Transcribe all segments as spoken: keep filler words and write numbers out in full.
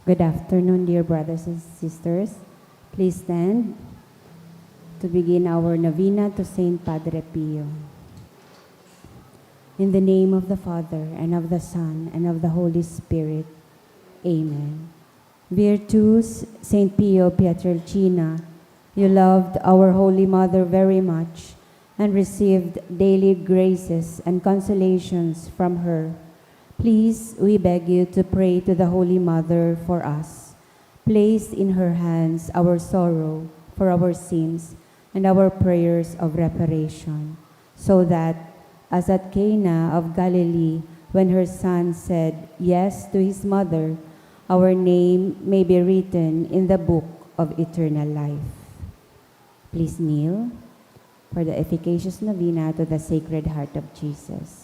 Good afternoon, dear brothers and sisters. Please stand to begin our novena to Saint Padre Pio. In the name of the Father, and of the Son, and of the Holy Spirit. Amen. Virtuous Saint Pio Pietrelcina, you loved our Holy Mother very much and received daily graces and consolations from her. Please, we beg you to pray to the Holy Mother for us. Place in her hands our sorrow for our sins and our prayers of reparation, so that, as at Cana of Galilee, when her son said yes to his mother, our name may be written in the book of eternal life. Please kneel for the efficacious novena to the Sacred Heart of Jesus.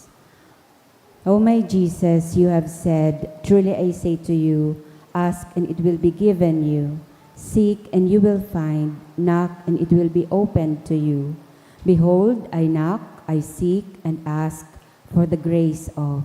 O my Jesus, you have said, "Truly I say to you, ask and it will be given you. Seek and you will find. Knock and it will be opened to you. Behold, I knock, I seek, and ask for the grace of."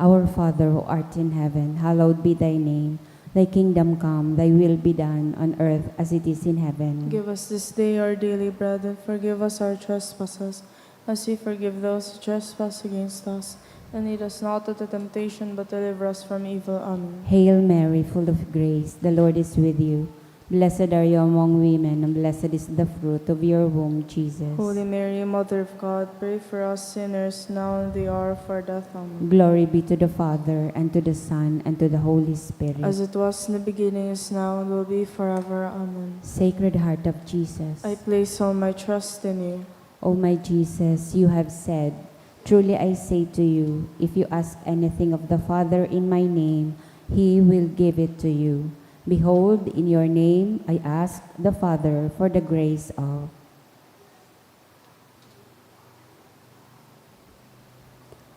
Our Father who art in heaven, hallowed be thy name. Thy kingdom come, thy will be done on earth as it is in heaven. Give us this day our daily bread, and forgive us our trespasses, as we forgive those who trespass against us. And lead us not into temptation, but deliver us from evil. Amen. Hail Mary, full of grace, the Lord is with you. Blessed are you among women, and blessed is the fruit of your womb, Jesus. Holy Mary, Mother of God, pray for us sinners, now and the hour of our death. Amen. Glory be to the Father, and to the Son, and to the Holy Spirit. As it was in the beginning, is now, and will be forever. Amen. Sacred Heart of Jesus. I place all my trust in you. O my Jesus, you have said, "Truly I say to you, if you ask anything of the Father in my name, he will give it to you." Behold, in your name I ask the Father for the grace of.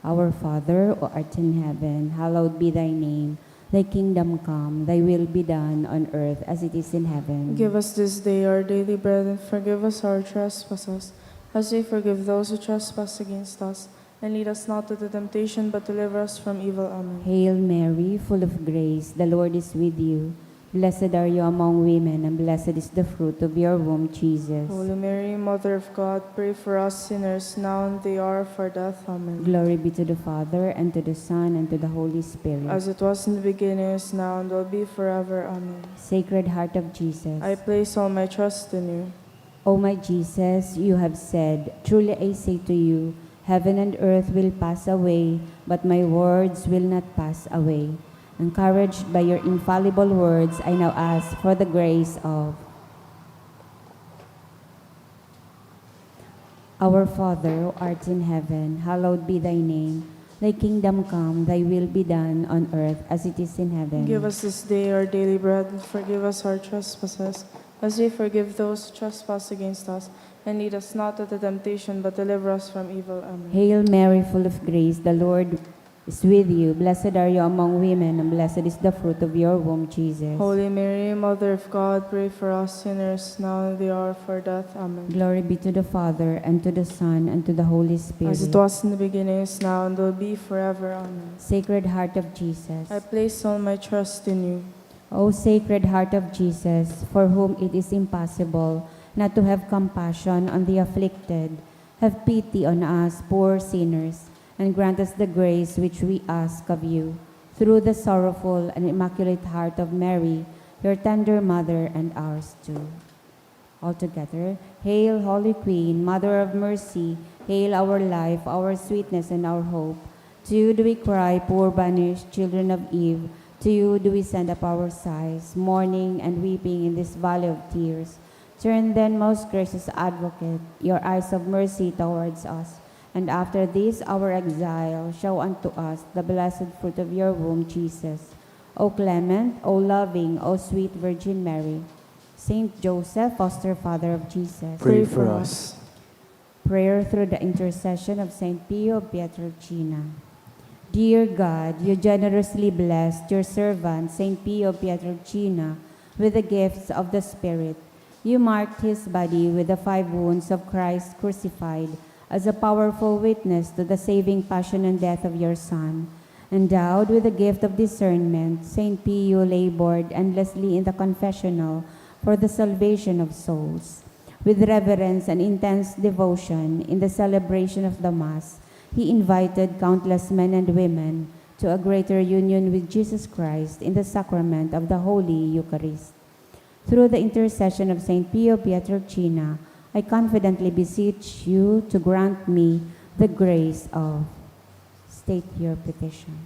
Our Father, who art in heaven, hallowed be thy name. Thy kingdom come, thy will be done on earth as it is in heaven. Give us this day our daily bread, and forgive us our trespasses, as we forgive those who trespass against us. And lead us not into temptation, but deliver us from evil. Amen. Hail Mary, full of grace, the Lord is with you. Blessed are you among women, and blessed is the fruit of your womb, Jesus. Holy Mary, Mother of God, pray for us sinners, now and the hour of our death. Amen. Glory be to the Father, and to the Son, and to the Holy Spirit. As it was in the beginning, is now, and will be forever. Amen. Sacred Heart of Jesus. I place all my trust in you. O my Jesus, you have said, "Truly I say to you, heaven and earth will pass away, but my words will not pass away." Encouraged by your infallible words, I now ask for the grace of. Our Father, who art in heaven, hallowed be thy name. Thy kingdom come, thy will be done on earth as it is in heaven. Give us this day our daily bread, and forgive us our trespasses, as we forgive those who trespass against us. And lead us not into temptation, but deliver us from evil. Amen. Hail Mary, full of grace, the Lord is with you. Blessed are you among women, and blessed is the fruit of your womb, Jesus. Holy Mary, Mother of God, pray for us sinners, now and the hour of our death. Amen. Glory be to the Father, and to the Son, and to the Holy Spirit. As it was in the beginning, is now, and will be forever. Amen. Sacred Heart of Jesus. I place all my trust in you. O Sacred Heart of Jesus, for whom it is impossible not to have compassion on the afflicted, have pity on us poor sinners, and grant us the grace which we ask of you, through the sorrowful and immaculate heart of Mary, your tender mother, and ours too. All together, Hail, Holy Queen, Mother of Mercy, hail our life, our sweetness, and our hope. To you do we cry, poor banished children of Eve. To you do we send up our sighs, mourning and weeping in this valley of tears. Turn then, most gracious Advocate, your eyes of mercy towards us, and after this our exile, show unto us the blessed fruit of your womb, Jesus. O clement, O loving, O sweet Virgin Mary, Saint Joseph, foster father of Jesus. Pray for us. Prayer through the intercession of Saint Pio Pietrelcina. Dear God, you generously blessed your servant, Saint Pio Pietrelcina, with the gifts of the Spirit. You marked his body with the five wounds of Christ crucified, As a powerful witness to the saving passion and death of your Son, endowed with the gift of discernment, Saint Pio labored endlessly in the confessional for the salvation of souls. With reverence and intense devotion in the celebration of the Mass, he invited countless men and women to a greater union with Jesus Christ in the sacrament of the Holy Eucharist. Through the intercession of Saint Pio Pietrelcina, I confidently beseech you to grant me the grace of. State your petition.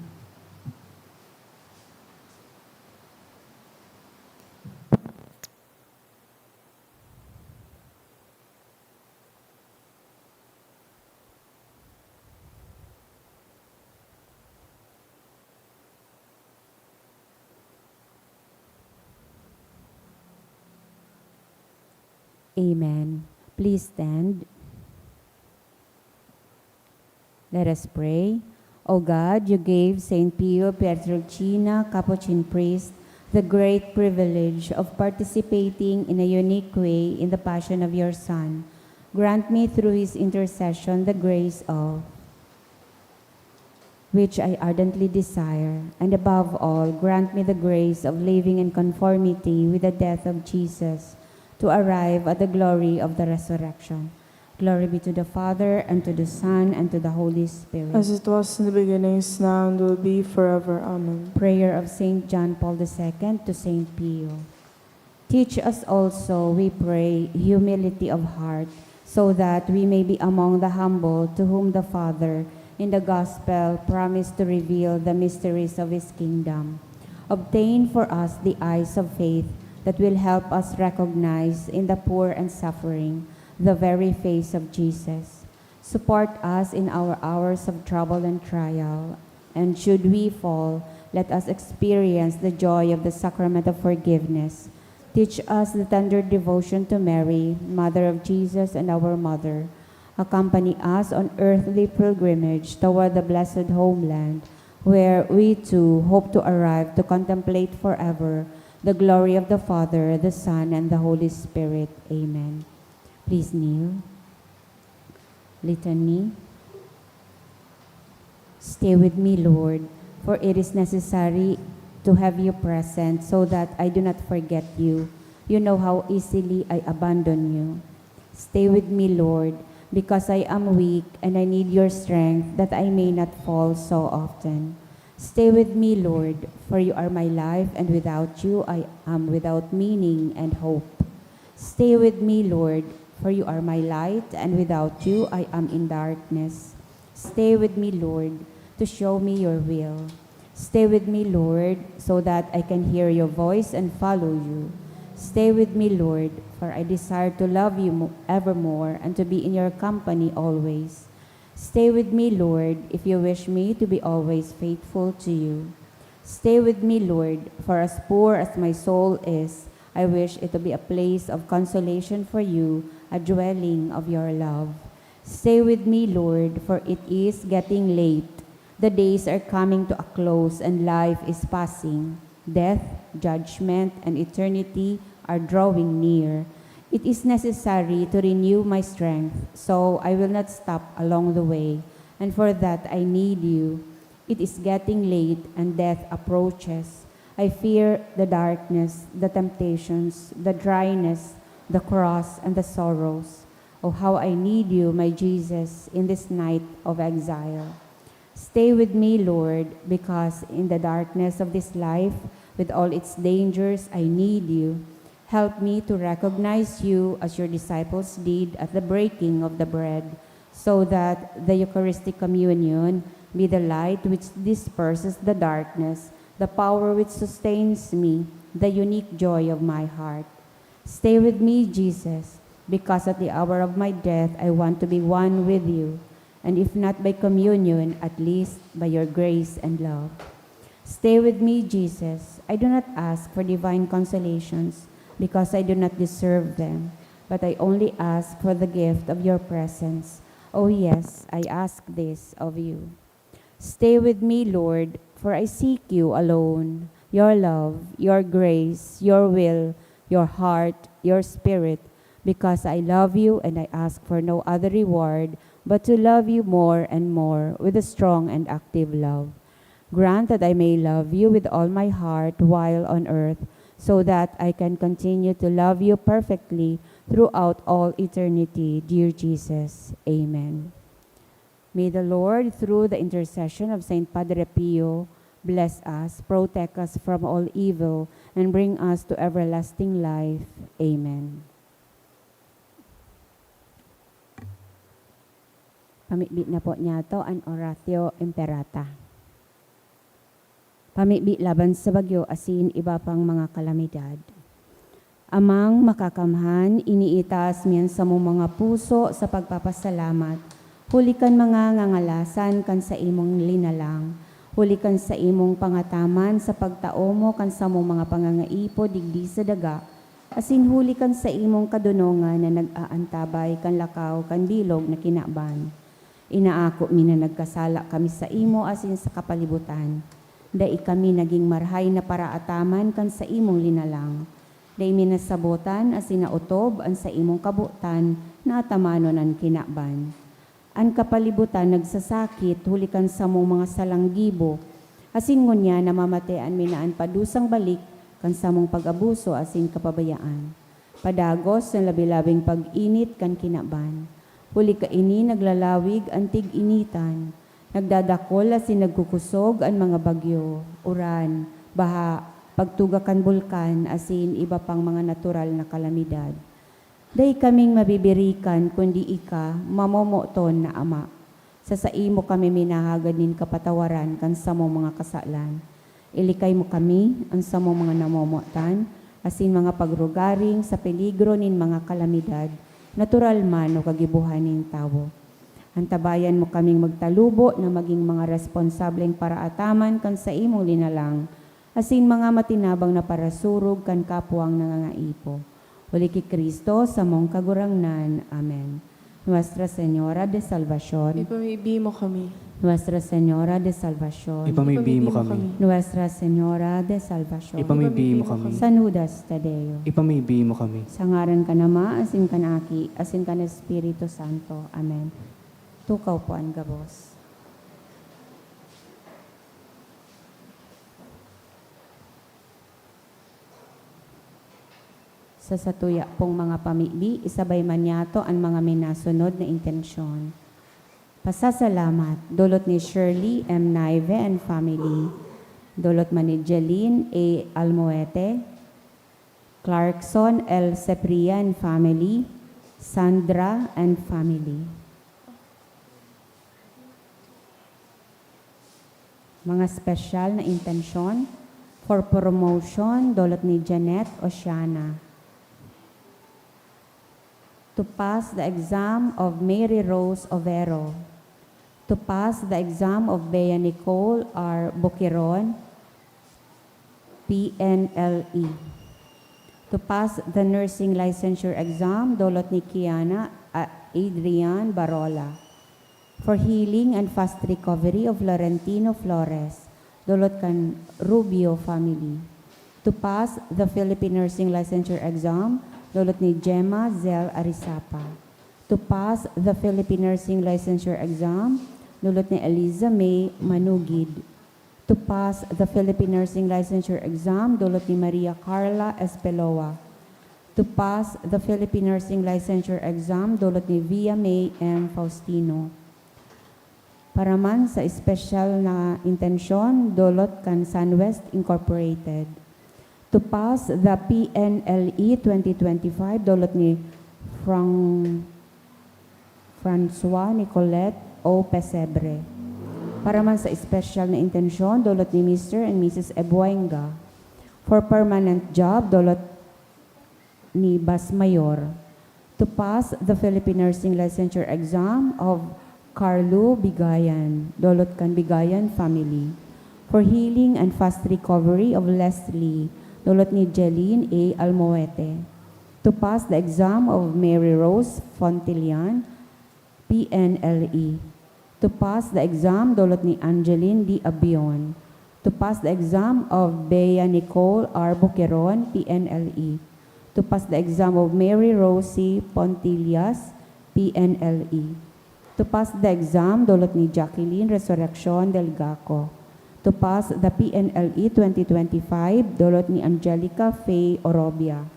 Amen. Please stand. Let us pray. O God, you gave Saint Pio Pietrelcina, Capuchin priest, the great privilege of participating in a unique way in the passion of your Son. Grant me through his intercession the grace of which I ardently desire, and above all, grant me the grace of living in conformity with the death of Jesus, to arrive at the glory of the resurrection. Glory be to the Father, and to the Son, and to the Holy Spirit. As it was in the beginning, is now, and will be forever. Amen. Prayer of Saint John Paul the Second to Saint Pio. Teach us also, we pray, humility of heart, so that we may be among the humble to whom the Father, in the Gospel, promised to reveal the mysteries of His kingdom. Obtain for us the eyes of faith that will help us recognize in the poor and suffering the very face of Jesus. Support us in our hours of trouble and trial, and should we fall, let us experience the joy of the sacrament of forgiveness. Teach us the tender devotion to Mary, Mother of Jesus and our Mother. Accompany us on earthly pilgrimage toward the blessed homeland, where we too hope to arrive to contemplate forever the glory of the Father, the Son, and the Holy Spirit. Amen. Please kneel. Litany. Stay with me, Lord, for it is necessary to have you present so that I do not forget you. You know how easily I abandon you. Stay with me, Lord, because I am weak and I need your strength that I may not fall so often. Stay with me, Lord, for you are my life, and without you I am without meaning and hope. Stay with me, Lord, for you are my light, and without you I am in darkness. Stay with me, Lord, to show me your will. Stay with me, Lord, so that I can hear your voice and follow you. Stay with me, Lord, for I desire to love you mo- evermore and to be in your company always. Stay with me, Lord, if you wish me to be always faithful to you. Stay with me, Lord, for as poor as my soul is, I wish it to be a place of consolation for you, a dwelling of your love. Stay with me, Lord, for it is getting late. The days are coming to a close and life is passing. Death, judgment, and eternity are drawing near. It is necessary to renew my strength, so I will not stop along the way. And for that, I need you. It is getting late and death approaches. I fear the darkness, the temptations, the dryness, the cross, and the sorrows. Oh, how I need you, my Jesus, in this night of exile. Stay with me, Lord, because in the darkness of this life, with all its dangers, I need you. Help me to recognize you as your disciples did at the breaking of the bread, so that the Eucharistic communion be the light which disperses the darkness, the power which sustains me, the unique joy of my heart. Stay with me, Jesus, because at the hour of my death I want to be one with you, and if not by communion, at least by your grace and love. Stay with me, Jesus. I do not ask for divine consolations, because I do not deserve them, but I only ask for the gift of your presence. Oh yes, I ask this of you. Stay with me, Lord, for I seek you alone. Your love, your grace, your will, your heart, your spirit, because I love you and I ask for no other reward but to love you more and more with a strong and active love. Grant that I may love you with all my heart while on earth, so that I can continue to love you perfectly throughout all eternity, dear Jesus. Amen. May the Lord, through the intercession of Saint Padre Pio, bless us, protect us from all evil, and bring us to everlasting life. Amen. Pamibi na po niyato an Oratio Imperata. Pamibi laban sa bagyo asin iba pang mga kalamidad. Amang Makakamhan, iniitaas mi an samong mga puso sa pagpapasalamat, huli kan mga ngangalasan kan saimong linalang, huli kan saimong pangataman sa pagtao mo kan samong mga pangangaipo digdi sa daga, asin huli kan saimong kadonongan na nag-aantabay kan lakaw kan bilog na kinaban. Inaako mi na nagkasala kami saimo asin sa kapalibutan. Dai kami nagin marahay na paraataman kan saimong linalang. Dai mi nasabotan asin naotob an saimong kabotan na atamanon an kinaban. An kapalibutan nagsasakit huli kan samong mga salang gibo, asin ngunyan namamatean mi na an padusang balik kan samong pag-abuso asin kapabayaan. Padagos na labi-labing pag-init kan kinaban. Huli kaini naglalawig an tig-initan, nagdadakol asin nagkukusog an mga bagyo, uran, baha, pagtuga kan bulkan, asin iba pang mga natural na kalamidad. Dai kaming mabibirikan kundi ika, mamomoton na Ama. Sa saimo kami minahagad nin kapatawaran kan samong mga kasalan. Ilikay mo kami, an samong mga namomotan, asin mga pagrugaring sa peligro nin mga kalamidad, natural man o kagibohan nin tawo. Antabayan mo kaming magtalubo na magin mga responsableng paraataman kan saimong linalang, asin mga matinabang na parasurog kan kapwang nangangaipo. Huli ki Cristo, samong Kagurangnan. Amen. Nuestra Señora de Salvacion. Ipamibi mo kami. Nuestra Señora de Salvacion. Ipamibi mo kami. Nuestra Señora de Salvacion. Ipamibi mo kami. San Judas Tadeo. Ipamibi mo kami. Sa ngaran kan Ama, asin kan Aki, asin kan Espiritu Santo. Amen. Tukaw po an gabos. Sa satuya pong mga pamibi, isabay man niyato an mga minasunod na intensyon. Pasasalamat, dulot ni Shirley M. Naive and family, dulot man ni Jeline A. Almoete, Clarkson L. Sepria and family, Sandra and family. Mga special na intensyon for promotion, dulot ni Janet Oceana. To pass the exam of Mary Rose Overo. To pass the exam of Bea Nicole R. Boquiron, P N L E. To pass the nursing licensure exam, dulot ni Kiana, ah, Adrian Barola. For healing and fast recovery of Florentino Flores, dulot kan Rubio family. To pass the Philippine Nursing Licensure Exam, dulot ni Gemma Zell Arisapa. To pass the Philippine Nursing Licensure Exam, dulot ni Eliza May Manugid. To pass the Philippine Nursing Licensure Exam, dulot ni Maria Carla Espeloa. To pass the Philippine Nursing Licensure Exam, dulot ni Via May M. Faustino. Para man sa espesyal na intensyon, dulot kan Sunwest Incorporated. To pass the P N L E twenty twenty-five, dulot ni Frank Francois Nicolet O. Pesebre. Para man sa espesyal na intensyon, dulot ni Mister and Missus Ebuenga. For permanent job, dulot ni Bas Mayor. To pass the Philippine Nursing Licensure Exam of Carlo Bigayan, dulot kan Bigayan family. For healing and fast recovery of Leslie, dulot ni Jeline A. Almoete. To pass the exam of Mary Rose Fontilian, P N L E. To pass the exam, dulot ni Angeline D. Abion. To pass the exam of Bea Nicole R. Boqueron, P N L E. To pass the exam of Mary Rosie Pontillas, P N L E. To pass the exam, dolot ni Jacqueline Resurreccion del Gaco. To pass the P N L E twenty twenty-five, dolot ni Angelica Faye Orobia.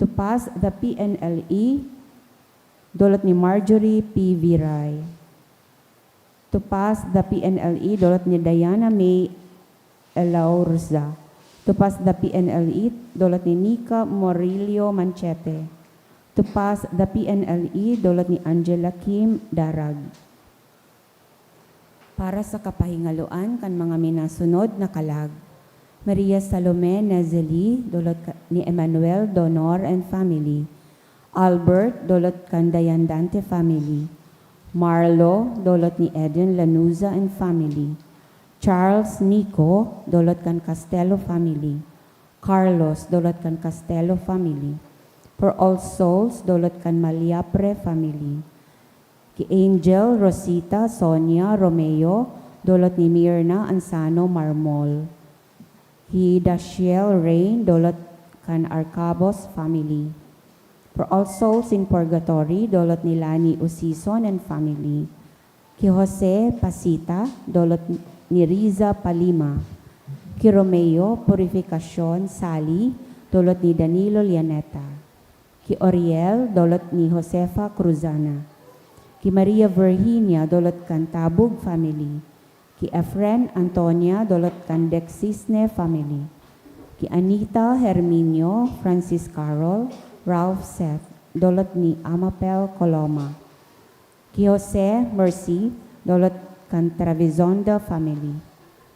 To pass the P N L E, dolot ni Marjorie P. Viray. To pass the P N L E, dolot ni Diana May Elaurza. To pass the P N L E, dolot ni Nika Morillo Manchete. To pass the P N L E, dolot ni Angela Kim Darag. Para sa kapahingaloan kan mga minasunod na kalag, Maria Salome Nezeli, dolot ka-, ni Emmanuel Donor and family. Albert, dolot kan Dayan Dante family. Marlo, dolot ni Eden Lanuza and family. Charles Nico, dolot kan Castelo family. Carlos, dolot kan Castelo family. For All Souls, dolot kan Maliapre family. Ki Angel, Rosita, Sonia, Romeo, dolot ni Mirna Ansano Marmol. Ki Dashiel Rain, dolot kan Arcabos family. For All Souls in Purgatory, dolot ni Lani Usison and family. Ki Jose Pasita, dolot ni Riza Palima. Ki Romeo Purificacion Sali, dolot ni Danilo Llaneta. Ki Oriel, dolot ni Josefa Cruzana. Ki Maria Virginia, dolot kan Tabog family. Ki Efren Antonia, dolot kan Dexisne family. Ki Anita Herminio, Francis Carol, Ralph Seth, dolot ni Amapel Coloma. Ki Jose Mercy, dolot kan Travizonda family.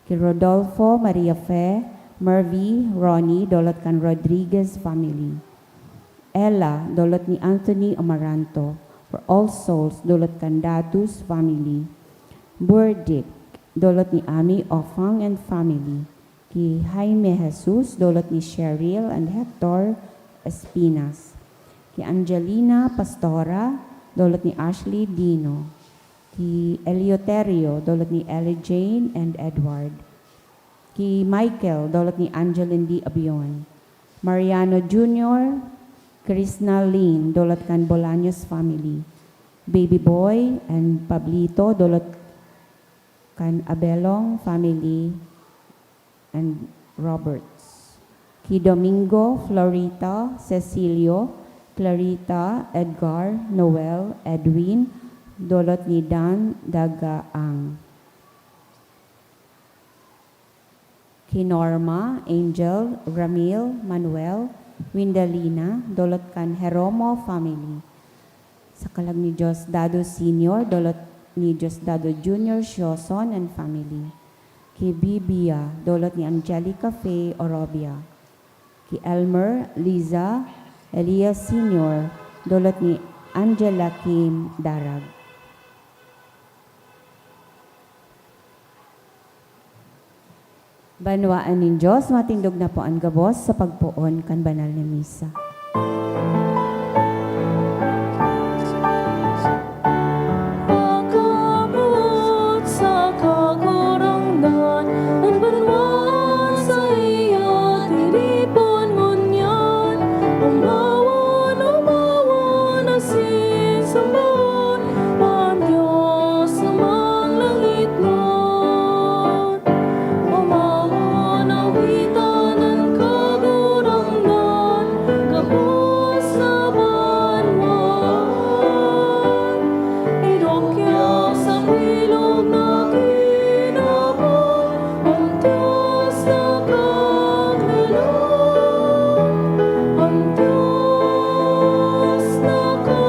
Ki Rodolfo, Maria Fe, Mervy, Ronnie, dolot kan Rodriguez family. Ella, dolot ni Anthony Amaranto. For All Souls, dolot kan Datus family. Burdick, dolot ni Ami Ofang and family. Ki Jaime Jesus, dolot ni Cheryl and Hector Espinas. Ki Angelina Pastora, dolot ni Ashley Dino. Ki Eleuterio, dolot ni Ellie Jane and Edward. Ki Michael, dolot ni Angeline D. Abion. Mariano Junior, Krishna Lynn, dolot kan Bolaños family. Baby Boy and Pablito, dolot kan Abelong family and Roberts. Ki Domingo, Florita, Cecilio, Clarita, Edgar, Noel, Edwin, dolot ni Dan Dagaang. Ki Norma, Angel, Ramil, Manuel, Windalina, dolot kan Jeromo family. Sa kalag ni Diosdado Senior, dolot ni Diosdado Junior Sioson and family. Ki Bibia, dolot ni Angelica Faye Orobia. Ki Elmer, Liza, Elias Senior, dolot ni Angela Kim Darag. Banwaan nin Dios, matindog na po an gabos sa pagpoon kan banal na misa. Pagkamoot sa Kagurangnan, an banwa sa iya tinipon ngunyan. Omawon, omawon, asin sambahon an Dios na manlangitnon. Omawon, awitan an Kagurangnan, gabos na banwaan. Idukya sa bilog na kinabang an Dios na kagalang, an Dios na kagalang.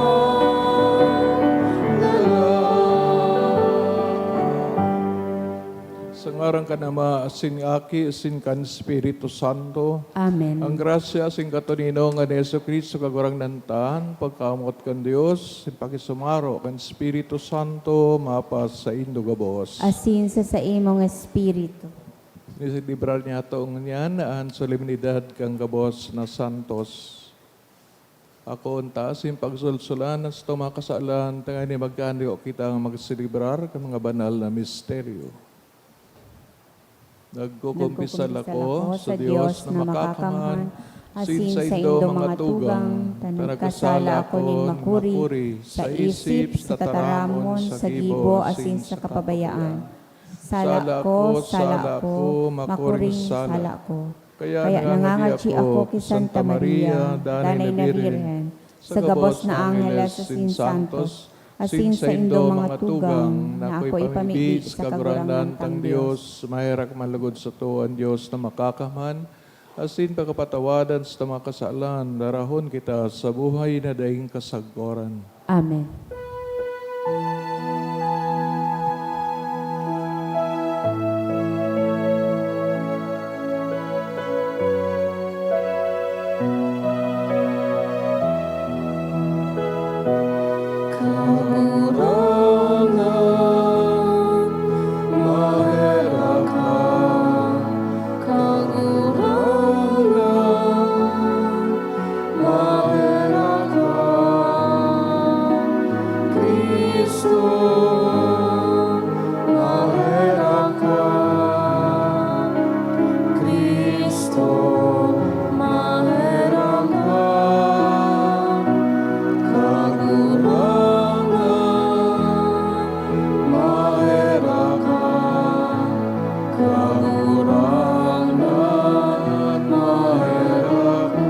Sa ngaran kan Ama, asin Aki, asin kan Espiritu Santo. Amen. Ang grasya asin katoninongan ni Jesu-Cristo, Kagurangnan ta, an pagkamoot kan Dios, asin pakisumaro kan Espiritu Santo, mapasaindo gabos. Asin sa saimong espiritu. Niselebrar niyato ngunyan an solemnidad kan gabos na santos. Akoon ta asin pagsulsulan an satong mga kasalan, tanganing magkaniyo kitang magselebrar kan mga banal na misteryo. Nagkukumpisal ako sa Dios na makakamhan, Asin saindo mga tugang, ta nagkasala ako nin makuri, sa isip, sa tataramon, sa gibo, asin sa kapabayaan. Sala ko, sala ko, makuring sala ko. Kaya nangangadyi ako ki Santa Maria, Danay na Birhen, sa gabos na angheles asin santos, asin saindo mga tugang, na ako ipamibi sa Kagurangnan tang Dios. Maherak man logod sato an Dios na Makakaman, asin pakapatawadan sa mga kasalan, darahon kita sa buhay na daing kasagkoran. Amen. Kagurangnan, maherak ka. Kagurangnan, maherak ka. Cristo, maherak ka. Cristo, maherak ka. Kagurangnan, maherak ka. Kagurangnan, maherak ka.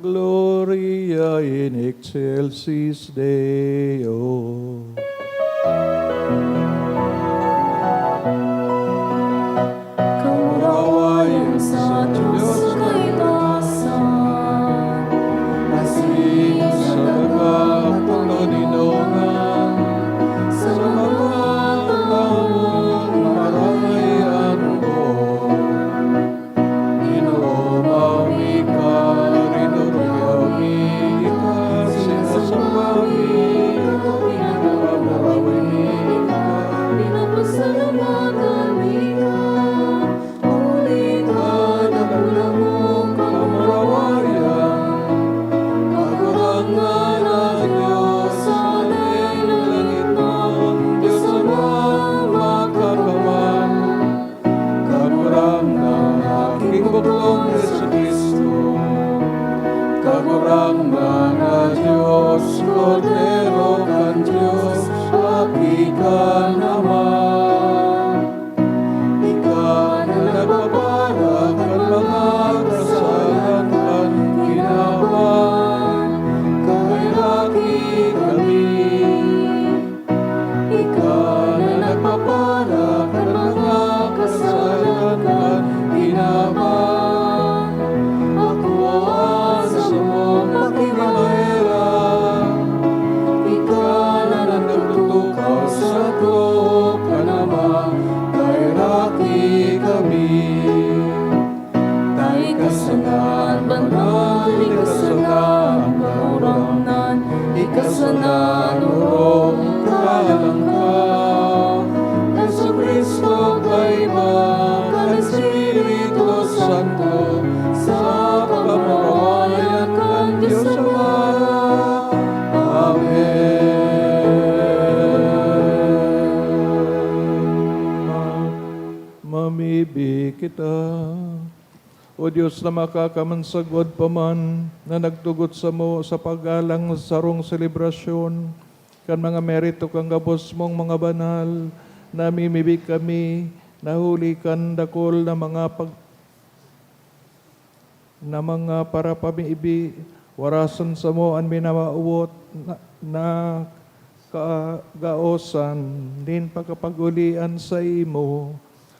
Gloria in excelsis Deo. Kamurawayan sa Dios sa kaitaasan, asin sa daga kan katoninongan, sa mga tawong maray an loob. Ginoo, mawi ka, rinurugyaw mi ka, sinasamba mi ka, pinagmamurawi mi ka, pinapasalamatan mi ka. Huli kan dakula mong kamurawayan, Kagurangnan na Dios, sa langit mo, Dios Amang Makakaman. Kagurangnan na Kinibuklong Jesu-Cristo, Kagurangnan na Dios, Kordero kan Dios, Aki kan Ama. Ika na nagpapara kan mga kasalan kan kinaban, kaheraki kami. Ika na nagpapara kan mga kasalan kan kinaban, akoa sa samong pakimaherak. Ika na nagtutukaw sa too kan Ama, kaheraki kami. Ta ika sana an banal, ika sana an Kagurangnan, ika sana an orog, kalang ka. Jesu-Cristo, kaiba kan Espiritu Santo, sa kamurawayan kan Dios Ama. Amen. Mamibi kita. O Dios na makakamansagwad pa man, na nagtugot samo sa paggalang sa sarong selebrasyon kan mga merito kan gabos mong mga banal, namimibi kami na huli kan dakul na mga pag-, na mga parapamibi, warasan samo an minamawot na, na kagaosan nin pakapag-olian saimo.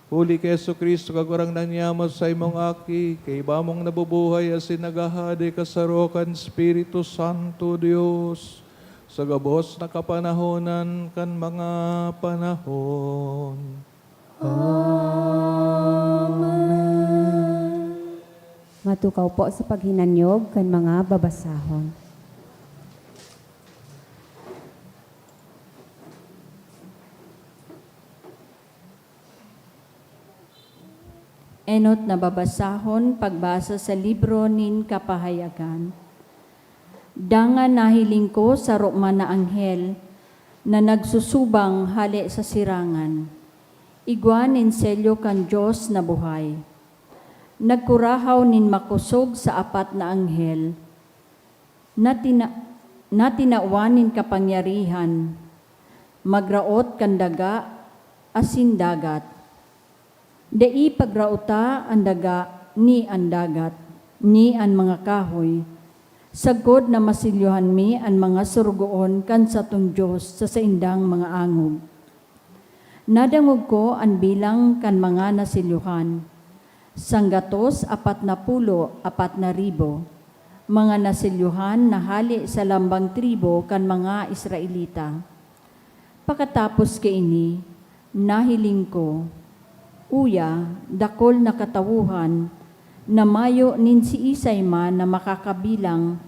Huli ki Jesu-Cristo, Kagurangnan niamo, saimong Aki, kaiba mong nabubuhay asin naghahade kasaro kan Espiritu Santo, Dios, sa gabos na kapanahonan kan mga panahon. Amen. Matukaw po sa paghinanyog kan mga babasahon. Enot na babasahon, pagbasa sa libro nin Kapahayagan. Dangan nahiling ko saro man na anghel na nagsusubang hale sa sirangan. Igwa nin selyo kan Dios na buhay. Nagkurahaw nin makosog sa apat na anghel na tina-, na tinawan nin kapangyarihan magraot kan daga asin dagat. Dai pagraota an daga, ni an dagat, ni an mga kahoy, sagkod na masilyohan mi an mga sorogoon kan satong Dios sa saindang mga angog. Nadangog ko an bilang kan mga nasilyohan, sanggatos apat na pulo apat na ribo, mga nasilyohan na hale sa lambang tribo kan mga Israelita. Pakatapos kaini, nahiling ko, uya, dakul na katawohan na mayo nin siisay man na makakabilang,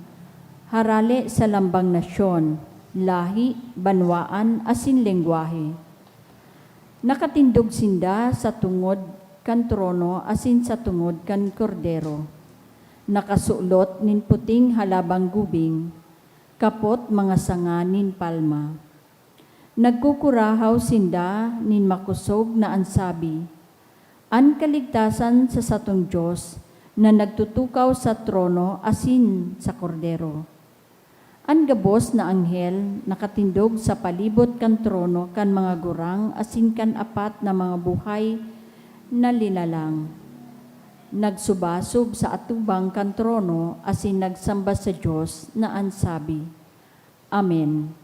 harale sa lambang nasyon, lahi, banwaan, asin lengwahe. Nakatindog sinda sa tungod kan trono asin sa tungod kan Kordero. Nakasulot nin puting halabang gubing, kapot mga sanga nin palma. Nagkukurahaw sinda nin makosog na an sabi, "An kaligtasan sa satong Dios na nagtutukaw sa trono asin sa Kordero." An gabos na anghel nakatindog sa palibot kan trono kan mga gurang asin kan apat na mga buhay na linalang. Nagsubasob sa atubang kan trono asin nagsamba sa Dios na an sabi, "Amen.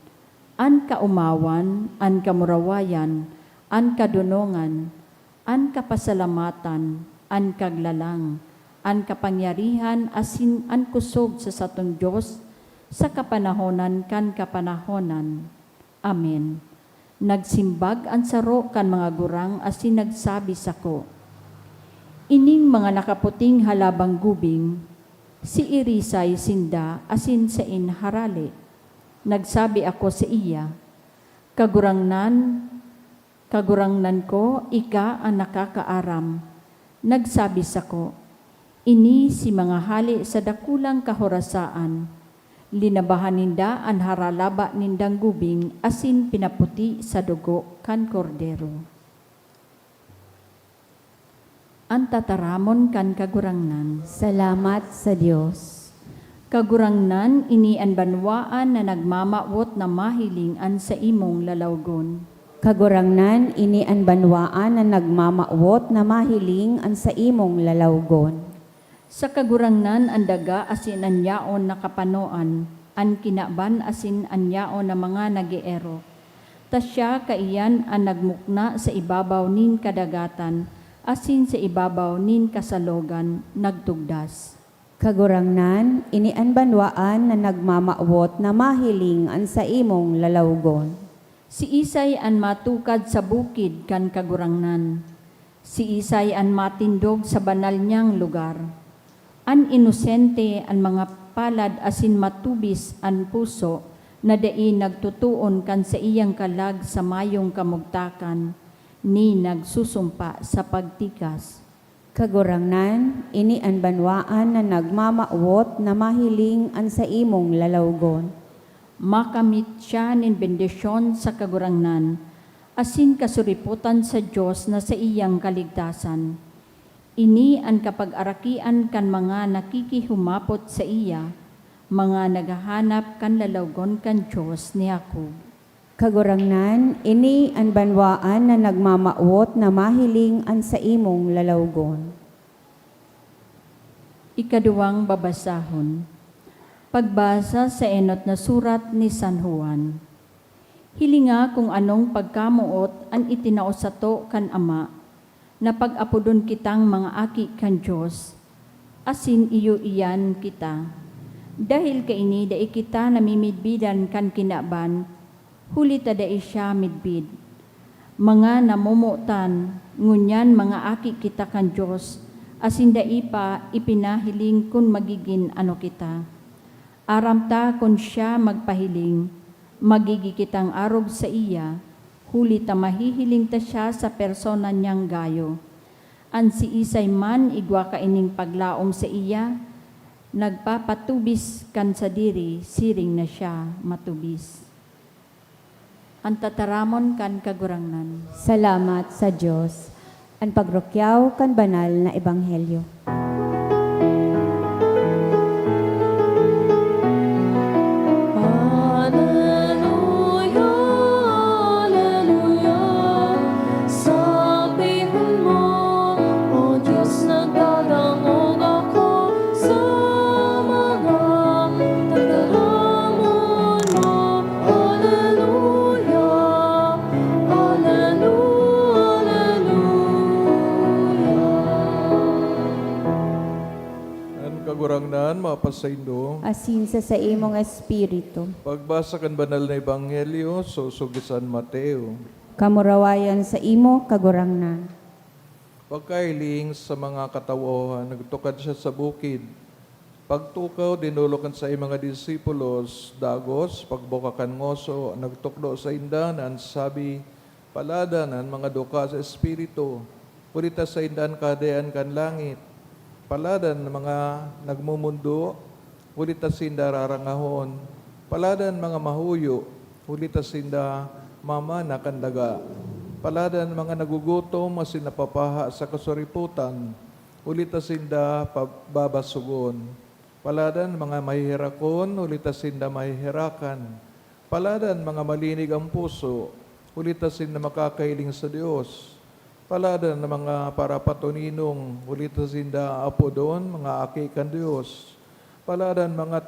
An kaomawan, an kamurawayan, an kadonongan, an kapasalamatan, an kaglalang, an kapangyarihan asin an kosog sa satong Dios sa kapanahonan kan kapanahonan. Amen." Nagsimbag an saro kan mga gurang asin nagsabi sako, "Ining mga nakaputing halabang gubing, siirisay sinda asin saen harale?" Nagsabi ako saiya, "Kagurangnan, Kagurangnan ko, ika an nakakaaram." Nagsabi sako, "Ini si mga hale sa dakulang kahorasaan. Linabahan ninda an haralaba nindang gubing asin pinaputi sa dugo kan Kordero." An tataramon kan Kagurangnan. Salamat sa Dios. Kagurangnan, ini an banwaan na nagmamawot na mahiling an saimong lalawgon. Kagurangnan, ini an banwaan na nagmamawot na mahiling an saimong lalawgon. Sa Kagurangnan an daga asin an yaon na kapanoan, an kinaban asin an yaon na mga nag-eerok. Ta siya kaiyan an nagmukna sa ibabaw nin kadagatan asin sa ibabaw nin kasalogan nagtugdas. Kagurangnan, ini an banwaan na nagmamawot na mahiling an saimong lalawgon. Siisay an matukad sa bukid kan Kagurangnan? Siisay an matindog sa banal niyang lugar? An inosente an mga palad asin matubis an puso na dai nagtutuon kan saiyang kalag sa mayong kamugtakan, ni nagsusumpa sa pagtikas. Kagurangnan, ini an banwaan na nagmamawot na mahiling an saimong lalawgon. Makamit siya nin bendisyon sa Kagurangnan, asin kasuripotan sa Dios na saiyang kaligtasan. Ini an kapag-arakian kan mga nakikihumapot saiya, mga naghahanap kan lalawgon kan Dios ni Jacob. Kagurangnan, ini an banwaan na nagmamawot na mahiling an saimong lalawgon. Ikaduwang babasahon. Pagbasa sa enot na surat ni San Juan. Hilinga kung anong pagkamoot an itinao sato kan Ama, na pag-apodon kitang mga aki kan Dios, asin iyo iyan kita. Dahel kaini dai kita namimidbidan kan kinaban, huli ta dai siya midbid. Mga namomotan, ngunyan mga aki kita kan Dios, asin dai pa ipinahiling kun magigin ano kita. Aram ta kun siya magpahiling, magigi kitang arog saiya, huli ta mahihiling ta siya sa persona niyang gayo. An siisay man igwa kaining paglaom saiya, nagpapatubis kan sadiri, siring na siya matubis. An tataramon kan Kagurangnan. Salamat sa Dios. An pagrukyaw kan banal na ebanghelyo. Kagurangnan, mapasaindo. Asin sa saimong espiritu. Pagbasa kan Banal na Ebanghelyo, susugi San Mateo. Kamurawayan sa imo, Kagurangnan. Pagkahiling sa mga katawohan, nagtukad siya sa bukid. Pagtukaw, dinolok kan saiyang mga disipulos, dagos, pagbuka kan ngoso, nagtukdo sainda na an sabi, "Paladan an mga duka sa espiritu, huli ta sainda an Kahadean kan langit. Paladan an mga nagmomondo, huli ta sinda rarangahon. Paladan an mga mahuyo, huli ta sinda mamana kan daga. Paladan an mga nagugutom asin napapaha sa kasuripotan, huli ta sinda pababasogon. Paladan an mga maheherakon, huli ta sinda maheherakan. Paladan an mga malinig an puso, huli ta sinda makakahiling sa Dios. Paladan an mga parapatoninong, huli ta sinda aapodon mga aki kan Dios. Paladan an mga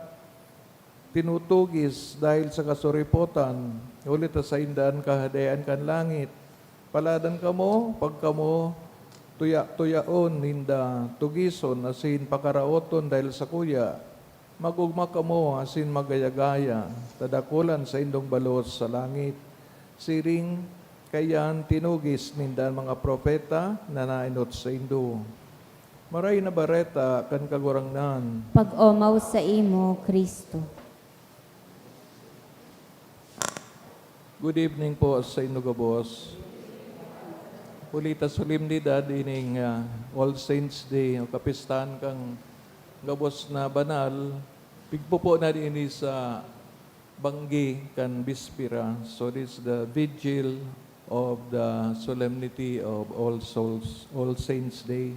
tinutugis dahil sa kasuripotan, huli ta sainda an Kahadean kan langit. Paladan kamo pag kamo tuya-tuyaon ninda, tugison asin pakaraoton dahil sakuya. Mag-ogma kamo asin maggaya-gaya, ta dakul an saindong balos sa langit. Siring kaiyan, tinugis ninda an mga propeta na naenot saindo. Maray na Bareta kan Kagurangnan. Pag-omaw saimo, Cristo. Good evening po sa inyo gabos. Huli ta solemnidad ining, ah, All Saints Day o kapistahan kan gabos na banal, pigpupo na ini sa banggi kan bispera. So this is the vigil of the solemnity of All Souls, All Saints Day.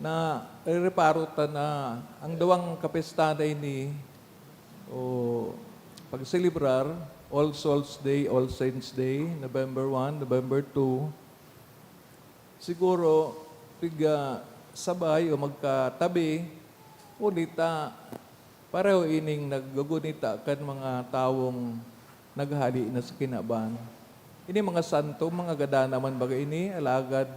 Narireparo ta na ang duwang kapistahan na ini o pagselebrar, All Souls Day, All Saints Day, November one, November two, siguro pig, ah, sabay o magkatabi, huli ta pareho ining naggugunita kan mga tawong naghale na sa kinaban. Ini mga santo, mga gada naman baga ini, alagad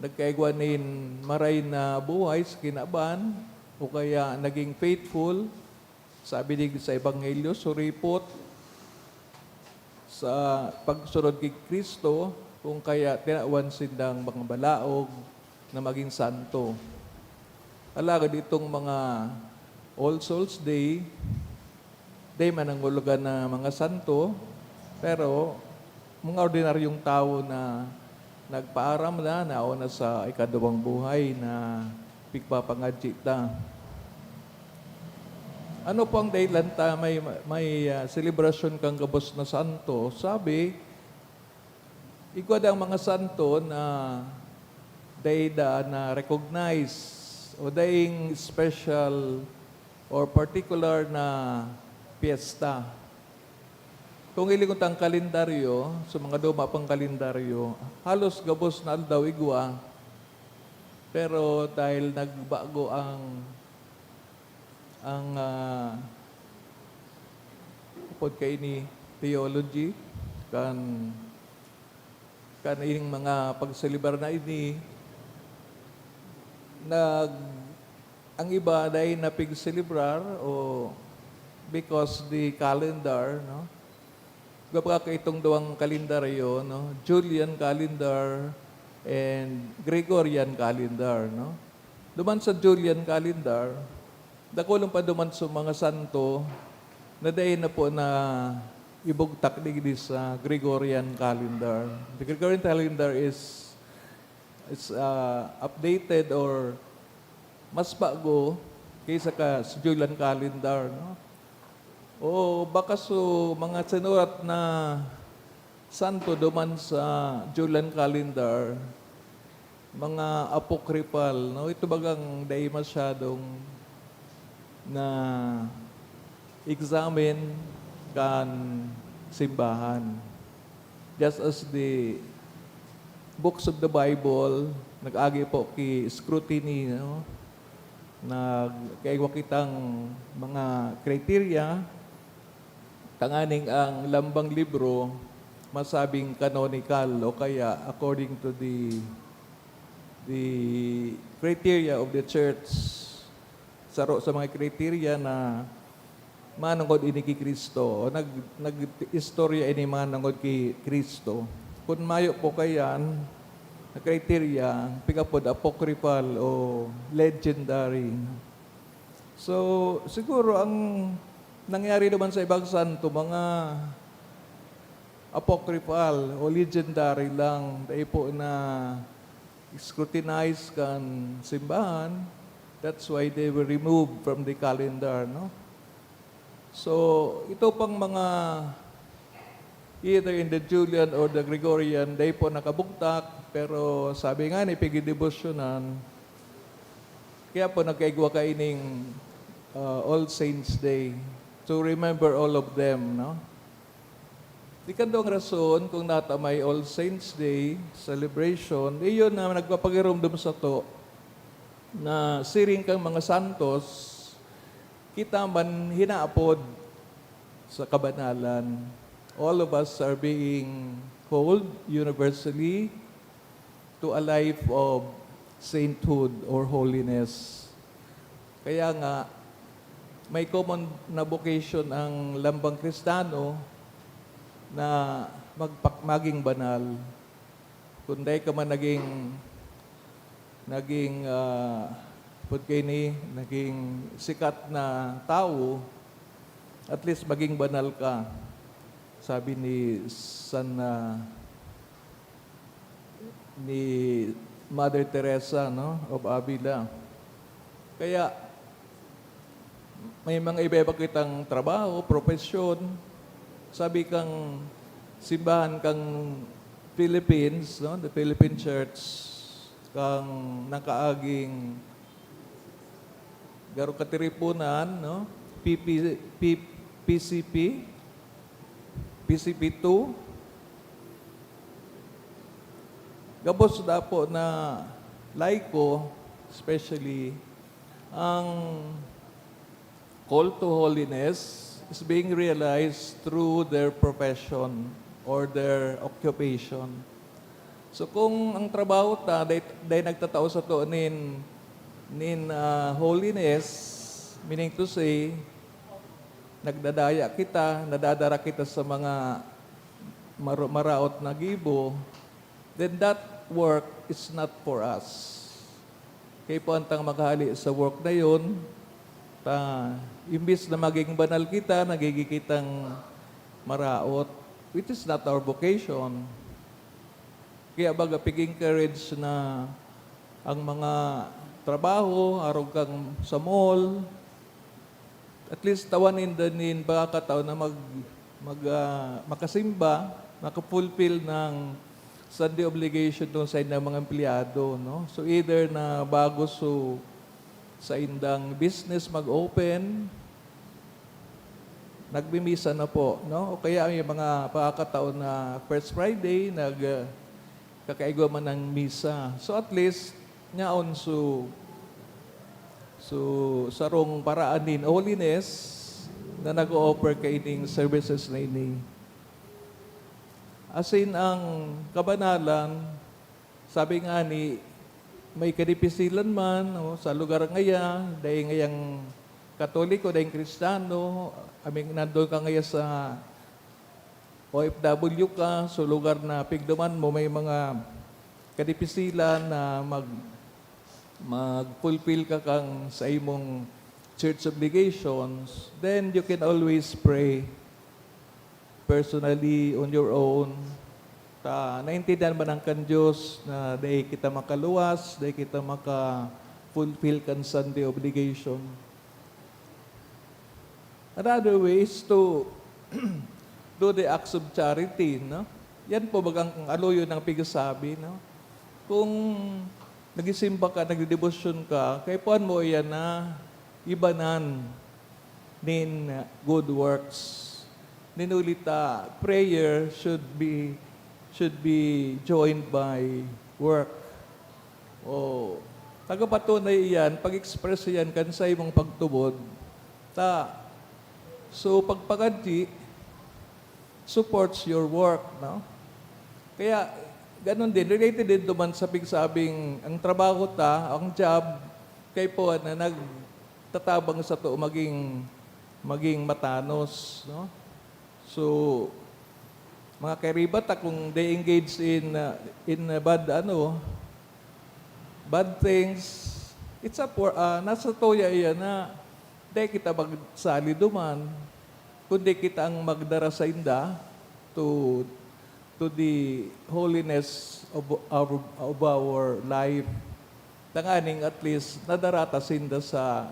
nagkaigwa nin maray na buhay sa kinaban, o kaya naging faithful, sabi digdi sa Ebanghelyo, suripot sa pagsunod ki Cristo, kung kaya tinawan sindang mga balaog na magin santo. Alagad itong mga All Souls Day, dai man nangulugan na mga santo, pero mga ordinaryong tawo na nagpaaram na, nauna sa ikaduwang buhay na pigpapangadyi ta. Ano po ang dahilan ta may, may, ah, selebrasyon kan gabos na santo? Sabi, igwa daa mga santo na dai daa na-recognize o daing special or particular na piyesta. Kung ilingon ta ang kalendaryo, sa mga duma pang kalendaryo, halos gabos na aldaw igwa. Pero dahil nagbago ang, ang, ah, upod kaini theology kan, kan ining mga pagselebrar na ini, nag-, ang iba dai na pigselebrar o because the calendar, no? Kumbaga, itong duwang kalendaryo, no? Julian calendar and Gregorian calendar, no? Duman sa Julian calendar, dakulon pa duman sa mga santo na dai na po na ibugtak digdi sa Gregorian calendar. The Gregorian calendar is, is, uh, updated or mas bago kaysa ka sa Julian calendar, no? O baka so mga sinurat na santo duman sa Julian calendar, mga apocryphal, no? Ito bagang dai masyadong na-examine kan simbahan. Just as the books of the Bible, nag-agi po ki scrutiny, no? Nag-, kaigwa kitang mga criteria, tanganing ang lambang libro masabing canonical o kaya according to the the criteria of the church. Saro sa mga criteria na manongod ini ki Cristo, o nag-, nag-istorya ini manongod ki Cristo. Kun mayo po kaiyan na criteria, pigapod apocryphal o legendary. So, siguro ang nangyari naman sa ibang santo, mga apocryphal o legendary lang, dai po na scrutinize kan simbahan. That's why they were removed from the calendar, no? So, ito pang mga, either in the Julian or the Gregorian, dai po nakabugtak, pero sabi nga ni pigidebosyonan, kaya po nagkaigwa kaining, uh, All Saints Day to remember all of them, no? Di kan duang rason kung nata may All Saints Day celebration, iyon na nagpapagiromdom sato na siring kan mga santos, kita man hinaapod sa kabanalan. All of us are being called universally to a life of sainthood or holiness. Kaya nga, may common na vocation ang lambang Kristiyano na magpak-, maging banal. Kung dai ka man naging, naging, ah, pud kaini, naging sikat na tawo, at least maging banal ka, sabi ni San, ah, ni Mother Teresa, no, of Avila. Kaya, may mga iba-iba kitang trabaho, propesyon. Sabi kang simbahan kang Philippines, no, the Philippine Church, kang nakaaging garo katiriponan, no, P P, P-, P C P, P C P two. Gabos dapo na laiko, especially, ang call to holiness is being realized through their profession or their occupation. So, kung ang trabaho ta, dai, dai nagtatao sato nin, nin, ah, holiness, meaning to say, nagdadaya kita, nadadara kita sa mga maro-, maraot na gibo, then that work is not for us. Kaipuhan tang maghali sa work na yon, ta, imbis na maging banal kita, nagiging kitang maraot, which is not our vocation. Kaya baga, pig-encourage na ang mga trabaho, arog kang sa mall, at least tawan ninda nin pagkakataon na mag-, mag-, ah, makasimba, maka-fulfill ng Sunday obligation tong saindang mga empleyado, no? So, either na bago so saindang business mag-open, nagmimisa na po, no? O kaya may mga pagkakataon na First Friday, nag-, ah, kakaigwa man ng misa. So, at least, nyaon so, so, sarong paraan nin holiness na nag-o-offer kaining services na ini. Asin ang kabanalan, sabi nga ni, may kadipisilan man, o, sa lugar ngaya, dai ngayang Katoliko, dai Kristiyano, I mean, nandun ka ngaya sa O F W ka, so lugar na pigduman mo, may mga kadipisilan na mag-, mag-fulfill ka kang sa imong church obligations, then you can always pray personally on your own. Ta, naintindihan man ang kan Diyos na dai kita makaluwas, dai kita maka-fulfill kan Sunday obligation. Another way is to do the acts of charity, no? Yan po bagang aloyon ng pigasabi, no? Kung nagisimba ka, nagdedebosyon ka, kaipuhan mo iyan na ibanan nin good works. Nin huli ta, prayer should be, should be joined by work. O, nagapatunay iyan, pag-express iyan kan sa imong pagtubod. Ta, so, pagpagadyi supports your work, no? Kaya, Ganon din, related din duman sa pigsabing ang trabaho ta, ang job, kaipuhan na nagtatabang sato maging, maging matanos, no? So, mga kairiba ta, kung they engage in, uh, in, uh, bad, ano, bad things, it's a por-, ah, nasa tuya iyan na dai kita magsali duman, kundi kita ang magdara sainda to, to the holiness of our, of our life. Tanganing at least nadara ta sinda sa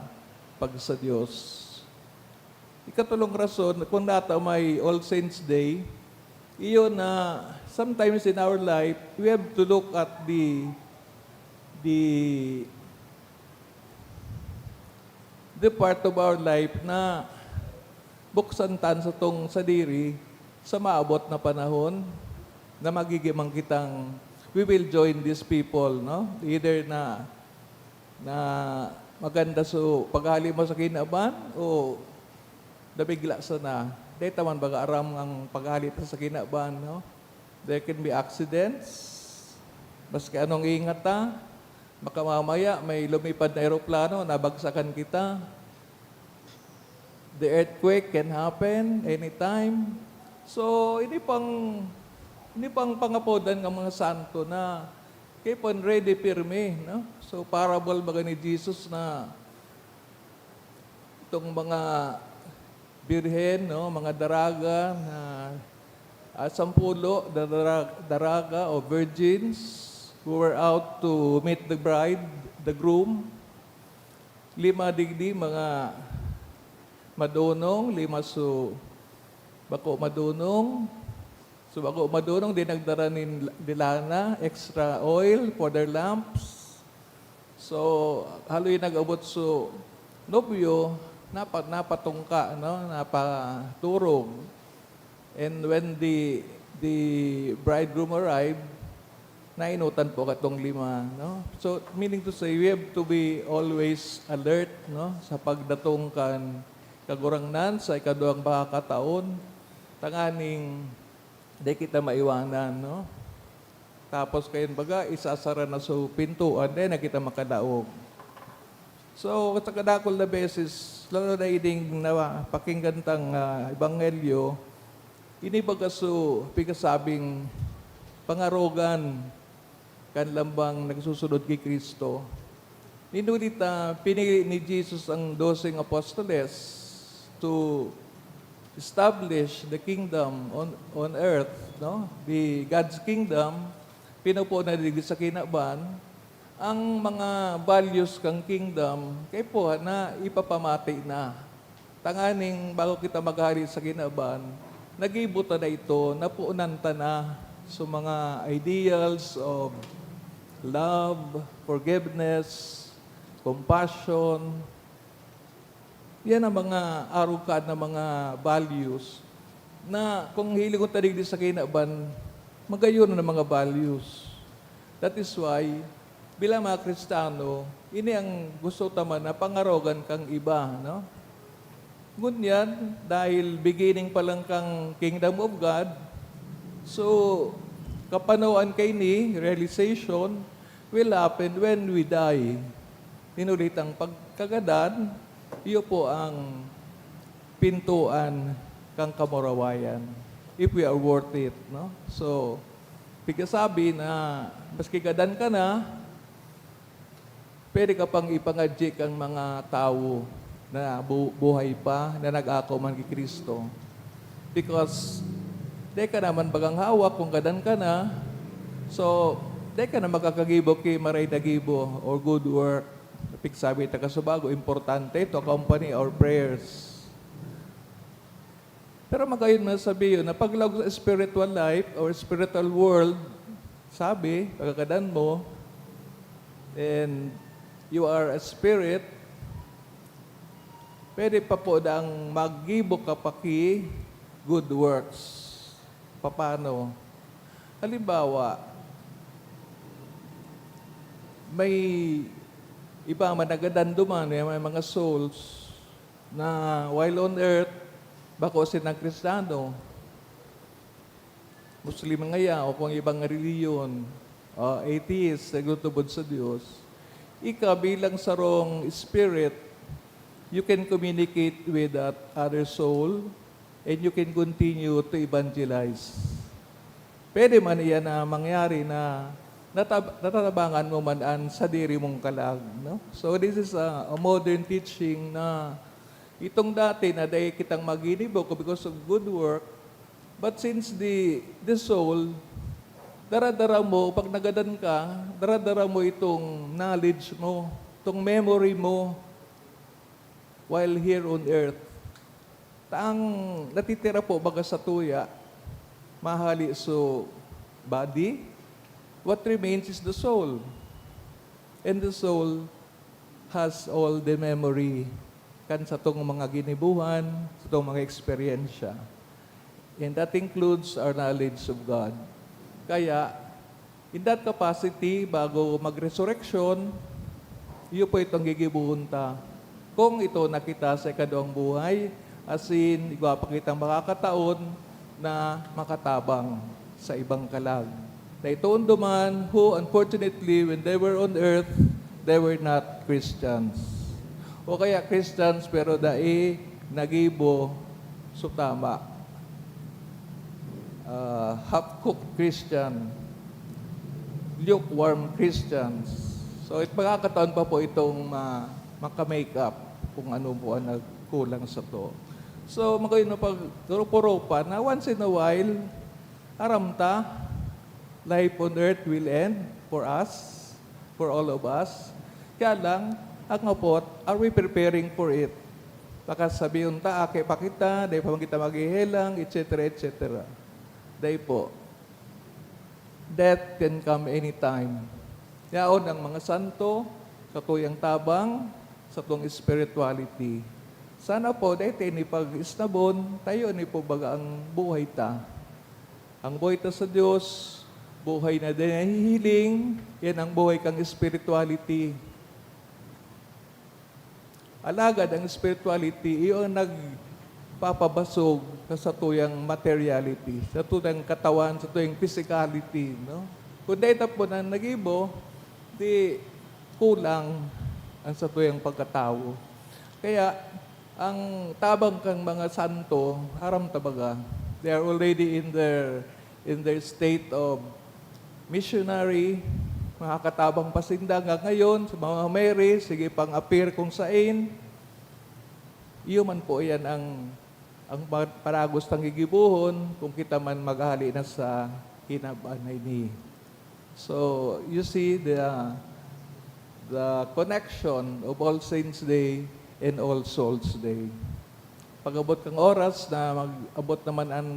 pagsa-Dios. Ikatulong rason, kung data may All Saints Day, iyon na sometimes in our life, we have to look at the, the, the part of our life na buksan tan satong sadiri sa maabot na panahon na magigimang kitang, we will join these people, no? Either na, na maganda so paghali mo sa kinaban o nabigla sana. Dai ta man baga aram ang paghali ta sa kinaban, no? There can be accidents. Maski anong ingat ta, baka mamaya may lumipad na eroplano, nabagsakan kita. The earthquake can happen anytime. So, ini pang, ini pang pangapodan ng mga santo na kaipuhan ready pirmi, no? So, parable baga ni Jesus na itong mga birhen, no, mga daraga na, ah, sampulo, dara-, daraga o virgins who were out to meet the bride, the groom. Lima digdi, mga madonong, lima su-, bako madonong. Su bako madonong, di nagdara nin, nin lana, extra oil for their lamps. So, haloy nag-abot su nobyo, napa-, napatungka, no? Napaturog. And when the, the bridegroom arrived, nainutan po katong lima, no? So, meaning to say, we have to be always alert, no? Sa pagdatong kan Kagurangnan sa ikaduwang pakakataon, tanganing di kita maiwanan, no? Tapos kayon baga, isasara na so pintoan, dai na kita makadaog. So, sa kadakul na beses, lalo na ining napakinggan tang, ah, ebanghelyo, ini baga so pikasabing pangarogan kan lambang nagsusunod ki Cristo. Huli ta, pinili ni Jesus ang doseng apostoles to establish the kingdom on, on earth, no? The God's kingdom, pinupuno na digdi sa kinaban. Ang mga values kang kingdom, kaipuhan na ipapamati na. Tanganing bago kita maghale sa kinaban, nagibo ta na ito, napunan ta na sa mga ideals of love, forgiveness, compassion. Yan ang mga arog kan na mga values na kung hilingon ta digdi sa kinaban, magayon na mga values. That is why, bilang mga Kristiyano, ini ang gusto ta man na pangarogan kang iba, no? Ngunyan, dahil beginning pa lang kang Kingdom of God, so, kapanoan kaini, realization, will happen when we die. Inulit ang pagkagadan, iyo po ang pintuan kang kamurawayan, if we are worth it, no? So, pigkasabi na maski gadan ka na, pwede ka pang ipangadyi kang mga tawo na bu-, buhay pa, na nag-ako man ki Cristo. Because, dai ka naman bagang hawak kung gadan ka na. So, dai ka na makakagibo ki maray na gibo or good work. Pigsabi ta kasubago, importante to accompany our prayers. Pero magayon man sabihon na paglaog sa spiritual life or spiritual world, sabi, pagkagadan mo, and you are a spirit, pwede pa po dang maggibo ka pa ki good works. Paano? Halimbawa, may iba man nagadan duman, may, may mga souls na while on earth, bako sinda Kristiyano. Muslim ngaya o kung ibang relihiyon, ah, atheist, nagtutubod sa Diyos, ika bilang sarong spirit, you can communicate with that other soul and you can continue to evangelize. Pwede man iyan na mangyari na natab-, natatabangan mo man an sadiri mong kalag, no? So, this is a, a modern teaching na itong dati na dai kitang maginibo because of good work, but since the, the soul, dara-dara mo, pag nagadan ka, dara-dara mo itong knowledge mo, itong memory mo while here on earth. Ta ang natitira po baga sa tuya, mahali so body, what remains is the soul. And the soul has all the memory kan satong mga ginibuhan, satong mga eksperyensya. And that includes our knowledge of God. Kaya, in that capacity, bago mag-resurrection, iyo po itong gigibohon ta. Kung ito nakita sa ikaduwang buhay, asin igwa pa kitang makakataon na makatabang sa ibang kalag. Na itoon duman, who unfortunately, when they were on earth, they were not Christians. O kaya Christians, pero dai nagibo so tama. Ah, half-cooked Christian, lukewarm Christians. So, it, pagkakataon pa po itong ma-, maka-make up kung ano po ang nagkulang sa to. So, magayon na pag-rupo-rupa na once in a while, aram ta, life on earth will end for us, for all of us. Kaya lang, ang apot, are we preparing for it? Baka sabihon ta, "Aki pa kita, dai pa man kita maghehelang," et cetera, et cetera. Dai po. Death can come anytime. Yaon ang mga santo, satuyang tabang, satong spirituality. Sana po, dai ta ini pag-isnabon, tayo ni po baga ang buhay ta. Ang buhay ta sa Dios, buhay na di nahihiling, yan ang buhay kang spirituality. Alagad ang spirituality, iyo ang nagpapabasog sa satuyang materiality, sa satuyang katawan, sa satuyang physicality, no? Kung dai ta po na nagibo, di kulang ang satuyang pagkatawo. Kaya, ang tabang kang mga santo, aram ta baga, they are already in their, in their state of missionary, makakatabang pa sinda hanggang ngayon sa mga Mary, sige pang appear kung sain. Iyo man po yan ang, ang pa-, paragos tang gigibohon kung kita man maghali na sa kinab-an na ini. So, you see the, the connection of All Saints Day and All Souls Day. Pag-abot kang oras na mag-abot naman an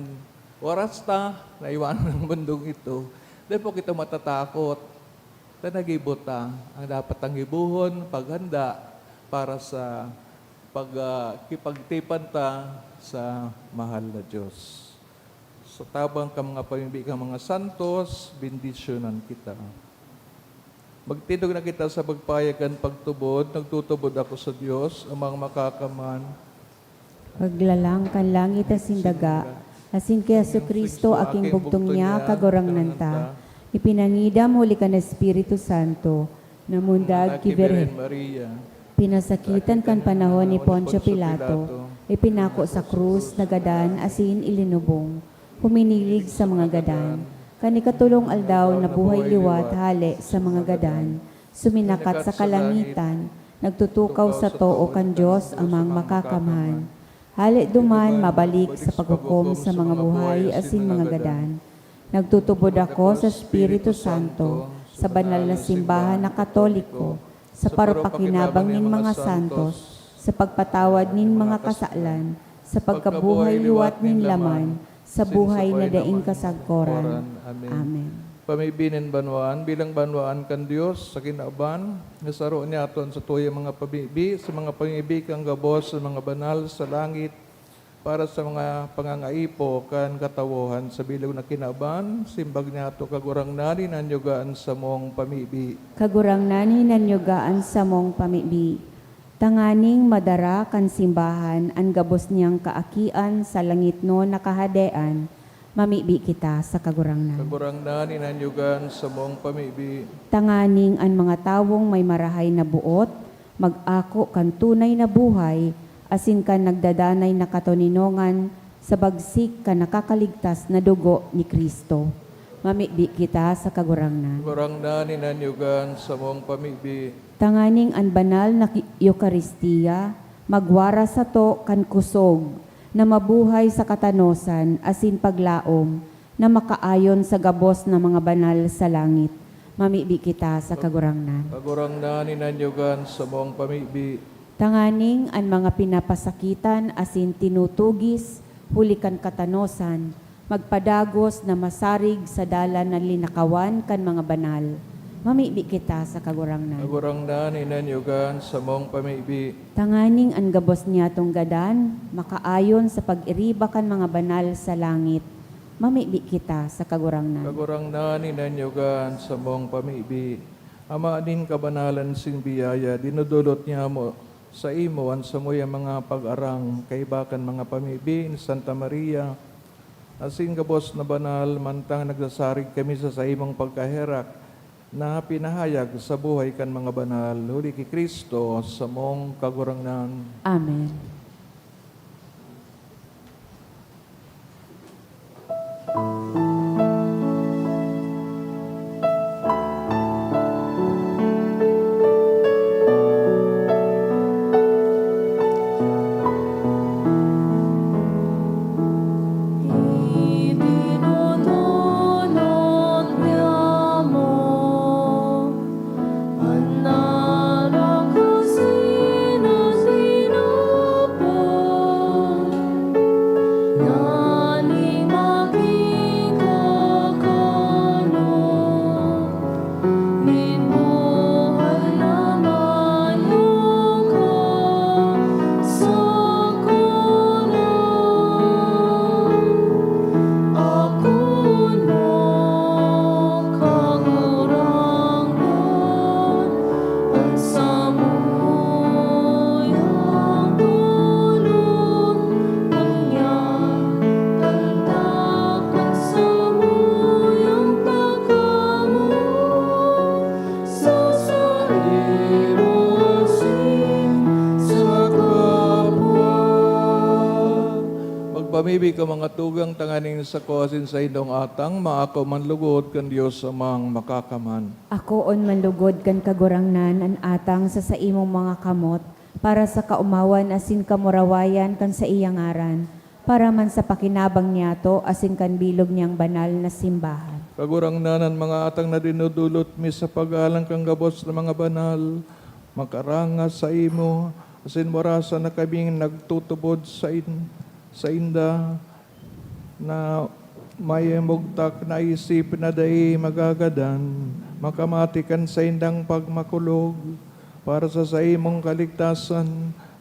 oras ta, na iwanan ang mundong ito, dai po kita matatakot. Ta nagibo ta ang dapat tang gibohon, paghanda para sa pag, ah, kipagtipan ta sa mahal na Diyos. Sa tabang kan mga pamibi kan mga santos, bendisyonan kita. Magtindog na kita sa pagpayag kan pagtubod. Nagtutubod ako sa Dios, Amang Makakamhan, Maglalang kan langit asin daga, asin ki Jesu-Cristo, aking bugtong niya, Kagurangnan ta, ipinangidam huli kan Espiritu Santo, namundag ki Birhen Maria, pinasakitan kan panahon ni Poncio Pilato, ipinako sa krus, nagadan, asin ilinubong, huminilig sa mga gadan. Kan ikatolong aldaw, nabuhay liwat hale sa mga gadan, suminakat sa kalangitan, nagtutukaw sa too kan Dios Amang Makakamhan. Hale duman, mabalik sa paghukom sa mga buhay asin mga gadan. Nagtutubod ako sa Espiritu Santo, sa banal na simbahan na Katoliko, sa paropakinabang nin mga santos, sa pagpatawad nin mga kasalan, sa pagkabuhay liwat nin laman, sa buhay na daing kasagkoran. Amen. Pamibi nin banwaan, bilang banwaan kan Dios sa kinaban, na saro niyato an satuyang mga pamibi, sa mga pamibi kan gabos sa mga banal sa langit, para sa mga pangangaipo kan katawohan sa bilog na kinaban, simbag niyato, Kagurangnan, hinanyuga an samong pamibi. Kagurangnan, hinanyuga an samong pamibi. Tanganing madara kan simbahan an gabos niyang kaakian sa langitnon na kahadean, Mamibi kita sa Kagurangnan. Kagurangnan, inanyogan sa mong pamibi. Tanganing an mga tawong may marahay na boot mag-ako kan tunay na buhay asin kan nagdadanay na katoninongan sa bagsik kan nakakaligtas na dugo ni Cristo. Mamibi kita sa Kagurangnan. Kagurangnan, inanyogan sa mong pamibi. Tanganing an banal na ki- Eukaristia magwara sato kan kusog na mabuhay sa katanosan asin paglaom na makaayon sa gabos na mga banal sa langit. Mamibi kita sa Kagurangnan. Kagurangnan, inanyogan sa mong pamibi. Tanganing an mga pinapasakitan asin tinutugis huli kan katanosan magpadagos na masarig sa dalan na linakawan kan mga banal. Mamibi kita sa Kagurangnan. Kagurangnan, inanyogan sa mong pamibi. Tanganing an gabos niyatong gadan makaayon sa pag-iriba kan mga banal sa langit. Mamibi kita sa Kagurangnan. Kagurangnan, inanyogan sa mong pamibi. Ama nin kabanalan sing biyaya, dinudulot niya mo saimo an samuyang mga pag-arang kaiba kan mga pamibi ni Santa Maria, asin gabos na banal, mantang nagsasarig kami sa saimong pagkaherak na pinahayag sa buhay kan mga banal, huli ki Cristo, samong Kagurangnan. Amen. Magpamibi ka, mga tugang, tanganing sako asin saindong atang maako man lugod kan Dios Amang Makakaman. Akoon man lugod kan Kagurangnan an atang sa saimong mga kamot, para sa kaomawan asin kamurawayan kan saiyang ngaran, para man sa pakinabang niyato asin kan bilog niyang banal na simbahan. Kagurangnan, an mga atang na dinudulot mi sa paggalang kan gabos na mga banal, makaranga saimo, asin warasan na kaming nagtutubod sain-, sainda, na may mugtak na isip na dai magagadan, makamati kan saindang pagmakulog, para sa saimong kaligtasan,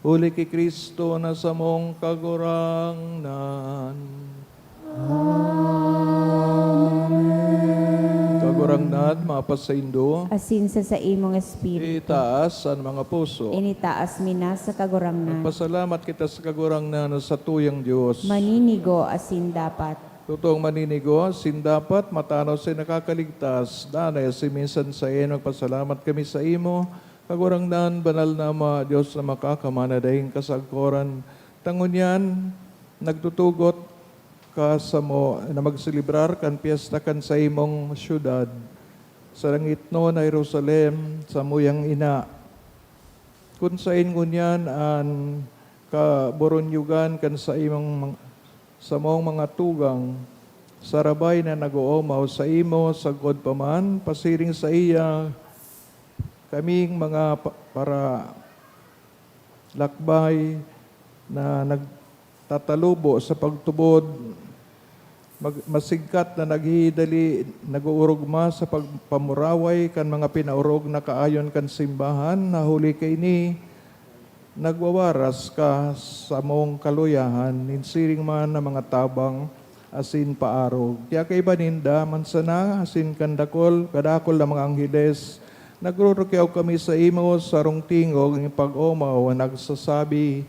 huli ki Cristo na samong Kagurangnan. Amen. Kagurangnan, mapasaindo. Asin sa saimong espiritu. Itaas an mga puso. Initaas mi na sa Kagurangnan. Magpasalamat kita sa Kagurangnan na satuyang Dios. Maninigo asin dapat. Totoong maninigo asin dapat, matano sa nakakaligtas, danay asin minsan saen magpasalamat kami saimo, Kagurangnan, banal na Ama, Dios na makakamana daing kasagkoran. Ta ngunyan, nagtutugot ka samo na magselebrar kan pyesta kan saimong syudad, sa langitnon na Jerusalem, samuyang ina, kun saen ngunyan an kaborunyogan kan saimong mang-, samong mga tugang, sarabay na nag-oomaw saimo, sagkod pa man, pasiring saiya, kaming mga pa-, paralakbay na nagtatalubo sa pagtubod, mag-, masigkat na naghihidali, nag-oorogma sa pagpamuraway kan mga pinaorog na kaayon kan simbahan, na huli kaini, nagwawaras ka samong kaluyahan, nin siring man na mga tabang asin paarog. Kaya kaiba ninda man sana asin kan dakul, kadakul na mga angheles, nagrurukyaw kami saimo sa sarong tingog nin pag-omaw, nagsasabi,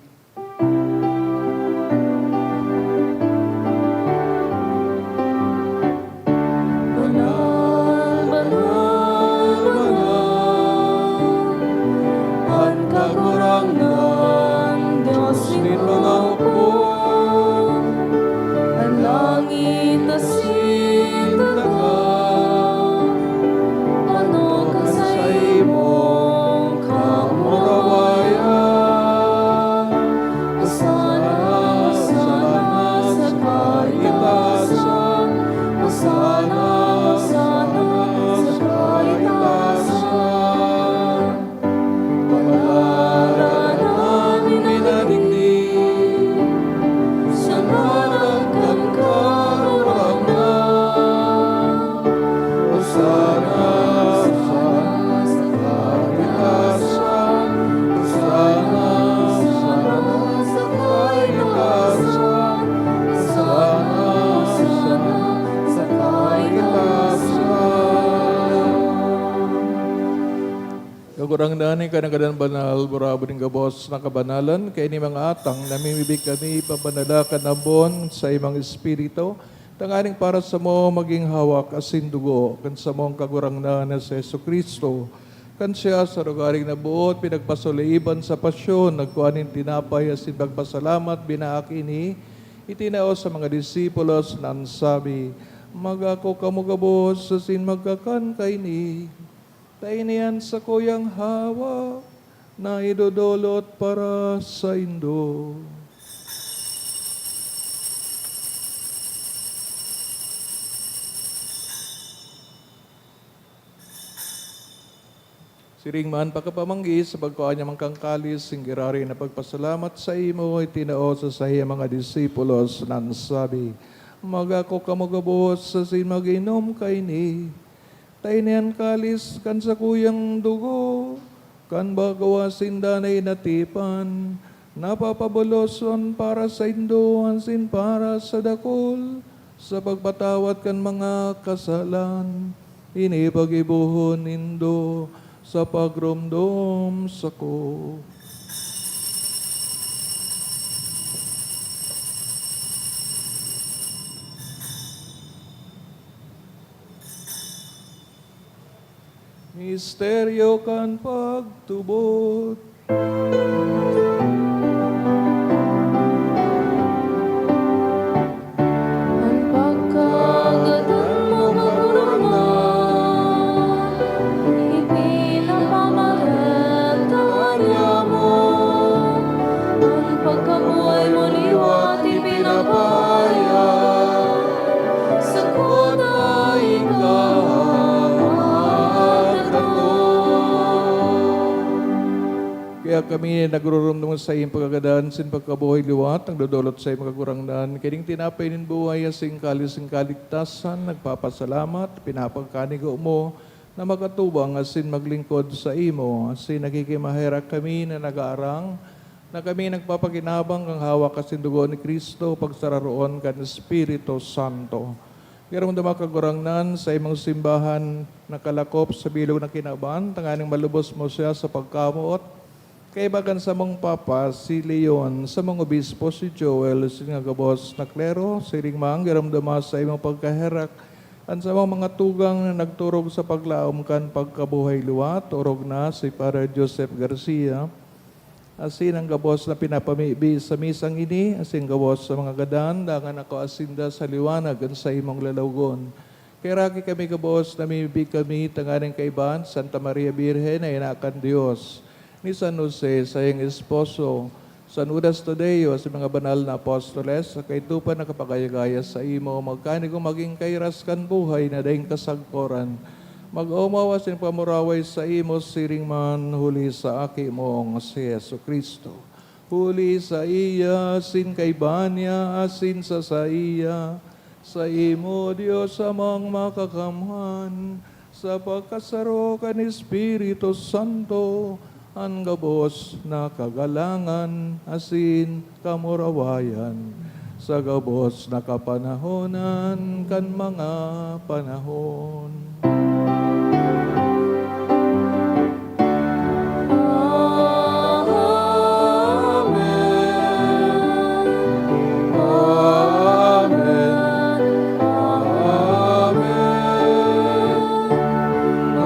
Kagurangnan, ika na gadan banal, burabod nin gabos na kabanalan, kaini mga atang, namimibi kami, ipabanal ka na bon sa imong Espiritu, tanganing para samo magin hawak asin dugo kan samong Kagurangnan na si Jesu-Cristo. Kan siya sa lugaring naboot, pinagpasuliiban sa pasyon, nagkua nin tinapay asin pagpasalamat, binaak ini, itinao sa mga disipulos na nagsabi, "Magako kamo gabos asin magkakan kaini. Ta ini an sakuyang hawak na idodolot para saindo." Siring man pagkapamanggi, sa pagkua niya man kan kalis, singgirari na pagpasalamat sa imo, itinao sa saiyang mga disipulos, na nagsabi, "Magako kamo gabos asin mag-inom kaini. Ta ini an kalis kan sakuyang dugo, kan bago asin danay na tipan, na papaboloson para saindo asin para sa dakul, sa pagpatawad kan mga kasalan. Ini paggibohon nindo sa pagromdom sako." Misteryo kan pagtubod. An pagkagadan mo, Kagurangnan, ipinapamarantahan niamo. An pagkabuhay mo liwat ipinapahayag, sako ta ika an magdakop. Kaya kami, nagrurumdom sa iyong pagkagadan, sin pagkabuhay liwat, nagdodolot sa iyong Kagurangnan, kining tinapay nin buhay, asin kalis nin kaligtasan, nagpapasalamat, pinapagkanigo mo, na makatubang asin maglingkod saimo, asin nagkikimaherak kami na nagaarang, na kami nagpapakinabang kan hawak asin dugo ni Cristo, pagsararoon kan Espiritu Santo. Garo man, Kagurangnan, sa imong simbahan nakalakop sa bilog na kinaban, tanganing malubos mo siya sa pagkamoot, kaiba kan samong Papa, si Leon, samong Obispo, si Joel, asin nga gabos na klero, siring man, giramdama sa imong pagkaherak an samong mga tugang na nagturog sa paglaom kan pagkabuhay liwat, orog na si Father Joseph Garcia, asin an gabos na pinapamibi sa misang ini, asin gabos sa mga gadan, dangan akoa sinda sa liwanag kan saimong lalawogon. Kaheraki kami gabos, namimibi kami tanganing kaiba an Santa Maria Birhen na ina kan Dios, ni San Jose, saiyang esposo, San Judas Tadeo, sa mga banal na apostoles, sa kaidto pa nakapagaya-gaya saimo, magkanigong magin kairas kan buhay na daing kasagkoran. Mag-omaw asin pamuraway saimo siring man huli sa Aki mong si Jesu-Cristo. Huli saiya, asin kaiba niya, asin sa saiya, saimo, Dios Amang Makakamhan, sa pagkasaro kan Espiritu Santo, an gabos na kagalangan asin kamurawayan, sa gabos na kapanahonan kan mga panahon. Amen. Amen. Amen. Amen. Amen.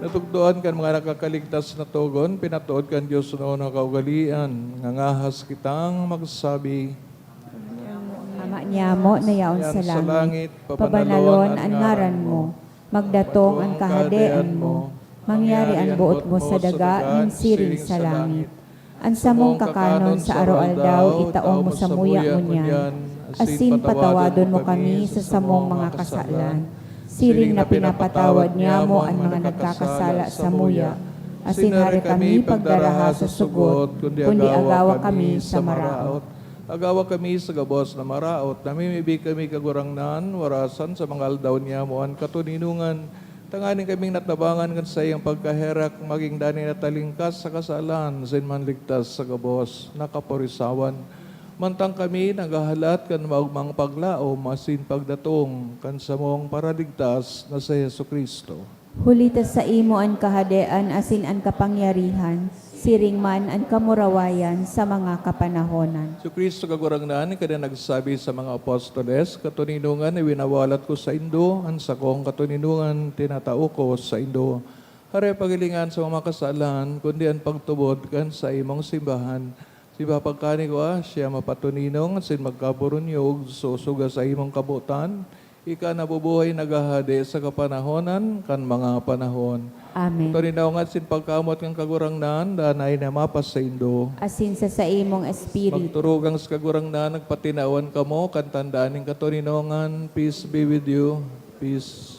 Natugdoan kan mga nakakaligtas na togon, pinatood kan Dios na kaugalian, ngangahas kitang magsabi. Ama niamo na yaon sa langit, pabanalon an ngaran mo. Magdatong an kahadean mo. Mangyari an boot mo sa daga nin siring sa langit. An samong kakanon sa aroaldaw, itao mo samuya ngunyan, asin patawadon mo kami sa samong mga kasalan, siring na pinapatawad niamo an mga nagkakasala samuya. Asin hari kami pagdaraha sa sugot, kundi agawa kami sa maraot. Agawa kami sa gabos na maraot, namimibi kami, Kagurangnan, warasan sa mga aldaw niamo an katoninongan, Tanganing kaming natabangan kan saiyang pagkaherak, magin danay na talingkas sa kasalan, asin manligtas sa gabos na kaporisawan. Mantang kami naghahalat kan maogmang paglaom asin pagdatong kan samong Paraligtas na si Jesu-Cristo. Huli ta saimo an kahadean asin an kapangyarihan, siring man an kamurawayan sa mga kapanahonan. Si Cristo Kagurangnan, ika na nagsabi sa mga apostoles, "Katoninongan, iwinawalat ko saindo an sakong katoninongan, tinatao ko saindo." Hare paghilingan sa mga kasalan, kundi an pagtubod kan saimong simbahan. Siba pagkani ko, ah, siya mapatoninong asin magkaburunyog, sosog sa imong kabotan, ika nabubuhay naghahade sa kapanahonan kan mga panahon. Amen. Ito rin daw ngat sin pagkamoot kan Kagurangnan, danay na mapasaindo. Asin sa saimong espiritu. Magturugang sa Kagurangnan, nagpatinawan kamo kan tanda nin katoninongan. Peace be with you. Peace.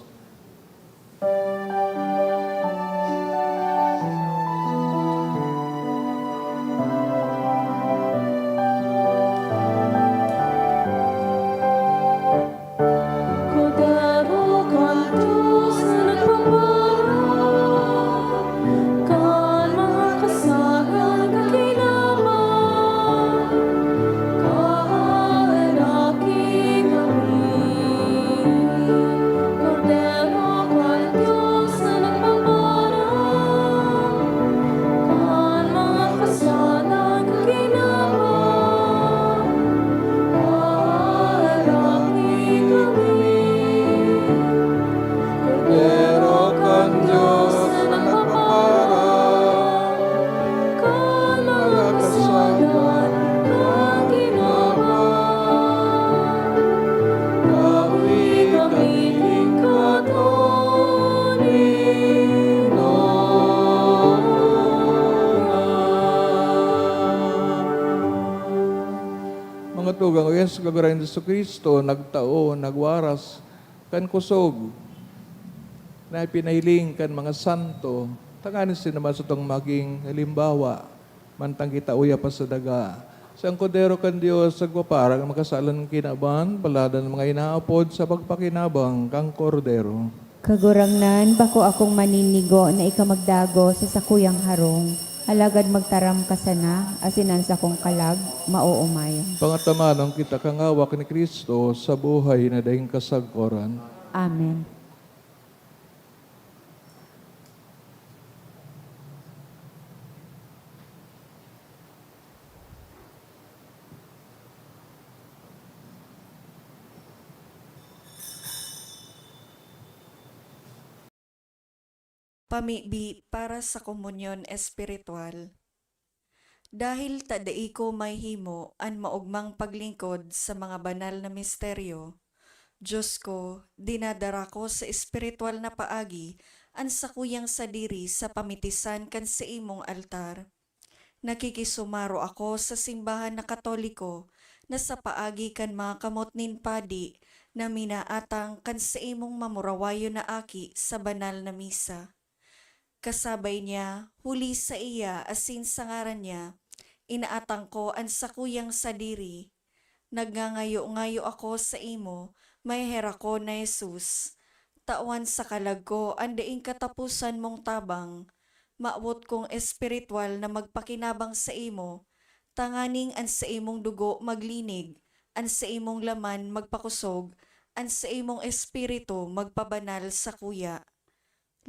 Kordero kan Dios na nagpaparan kan mga kasalan, kakinaban, kaheraki kami. Kordero kan Dios na nagpaparan kan mga kasalan, kakinaban, kaheraki kami. Kordero kan Dios na nagpaparan kan mga kasalan, kakinaban, tawi kami nin katoninongan. Mga tugang, o yan, sa Kagurangnan Jesu-Cristo, nagtao, nagwaras kan kusog na ipinahiling kan mga santo, tanganing sinda man satong magin halimbawa, mantang kita uya pa sa daga. Sa Kordero kan Dios, nagpaparan kan mga kasalan, kinaban, paladan an mga inaapod sa pagpakinabang kan Kordero. Kagurangnan, bako akong maninigo na ika magdagos sa sakuyang harong, alagad magtaram ka sana, asin an sakong kalag maoomayan. Pangatamanon kita kan hawak ni Cristo sa buhay na daing kasagkoran. Amen. Pamibi para sa komunyon espiritual. Dahil ta dai ko mahihimo an maogmang paglingkod sa mga banal na misteryo, Dios ko, dinadara ko sa espiritual na paagi an sakuyang sadiri sa pamitisan kan saimong altar. Nakikisumaro ako sa simbahan na Katoliko na sa paagi kan mga kamot nin padi na minaatang kan saimong mamurawayon na aki sa banal na misa. Kasabay niya, huli saiya asin sa ngaran niya, inaatang ko an sakuyang sadiri. Nagngangayo-ngayo ako saimo, maheherak ko na Jesus, tawan sa kalag ko an daing kataposan mong tabang. Mawot kong espiritual na magpakinabang saimo, tanganing an saimong dugo maglinig, an saimong laman magpakosog, an saimong espiritu magpabanal sakuya.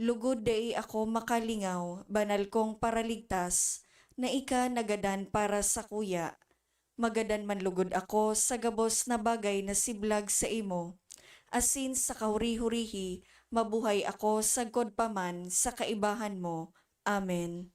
Lugod dai ako makalingaw, banal kong Paraligtas, na ika nagadan para sakuya. Magadan man lugod ako sa gabos na bagay na siblag saimo, asin sa kahuri-hurihi mabuhay ako sagkod pa man sa kaibahan mo. Amen.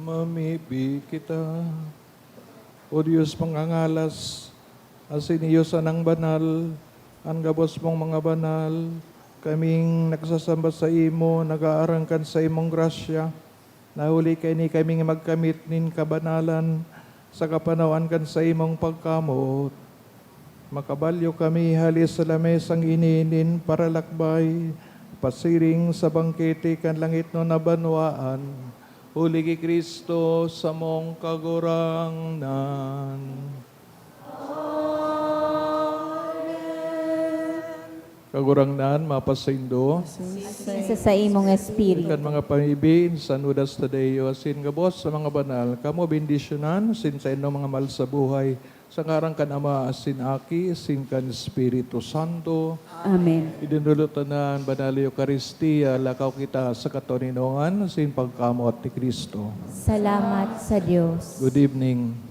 Mamibi kita. O Dios, mangangalas, asin iyo sanang banal, an gabos mong mga banal, kaming nagsasamba sa imo, nag-aarang kan sa imong grasya, na huli kaini kaming magkamit nin kabanalan sa kapanawan kan sa imong pagkamoot. Makabalyo kami hali sa lamesang ini nin paralakbay, pasiring sa bangkete kan langitnon na banwaan, huli ki Cristo samong Kagurangnan. Kagurangnan, mapasaindo. Sa saimong espiritu. Kan mga pamibi, san Judas Tadeo, asin gabos sa mga banal, kamo bendisyonan, sin saindong mga mahal sa buhay, sa ngaran kan Ama, asin Aki, asin kan Espiritu Santo. Amen. Idinulot na an Banal na Eukaristia, lakaw kita sa katoninongan, sin pagkamoot ni Cristo. Salamat sa Dios. Good evening.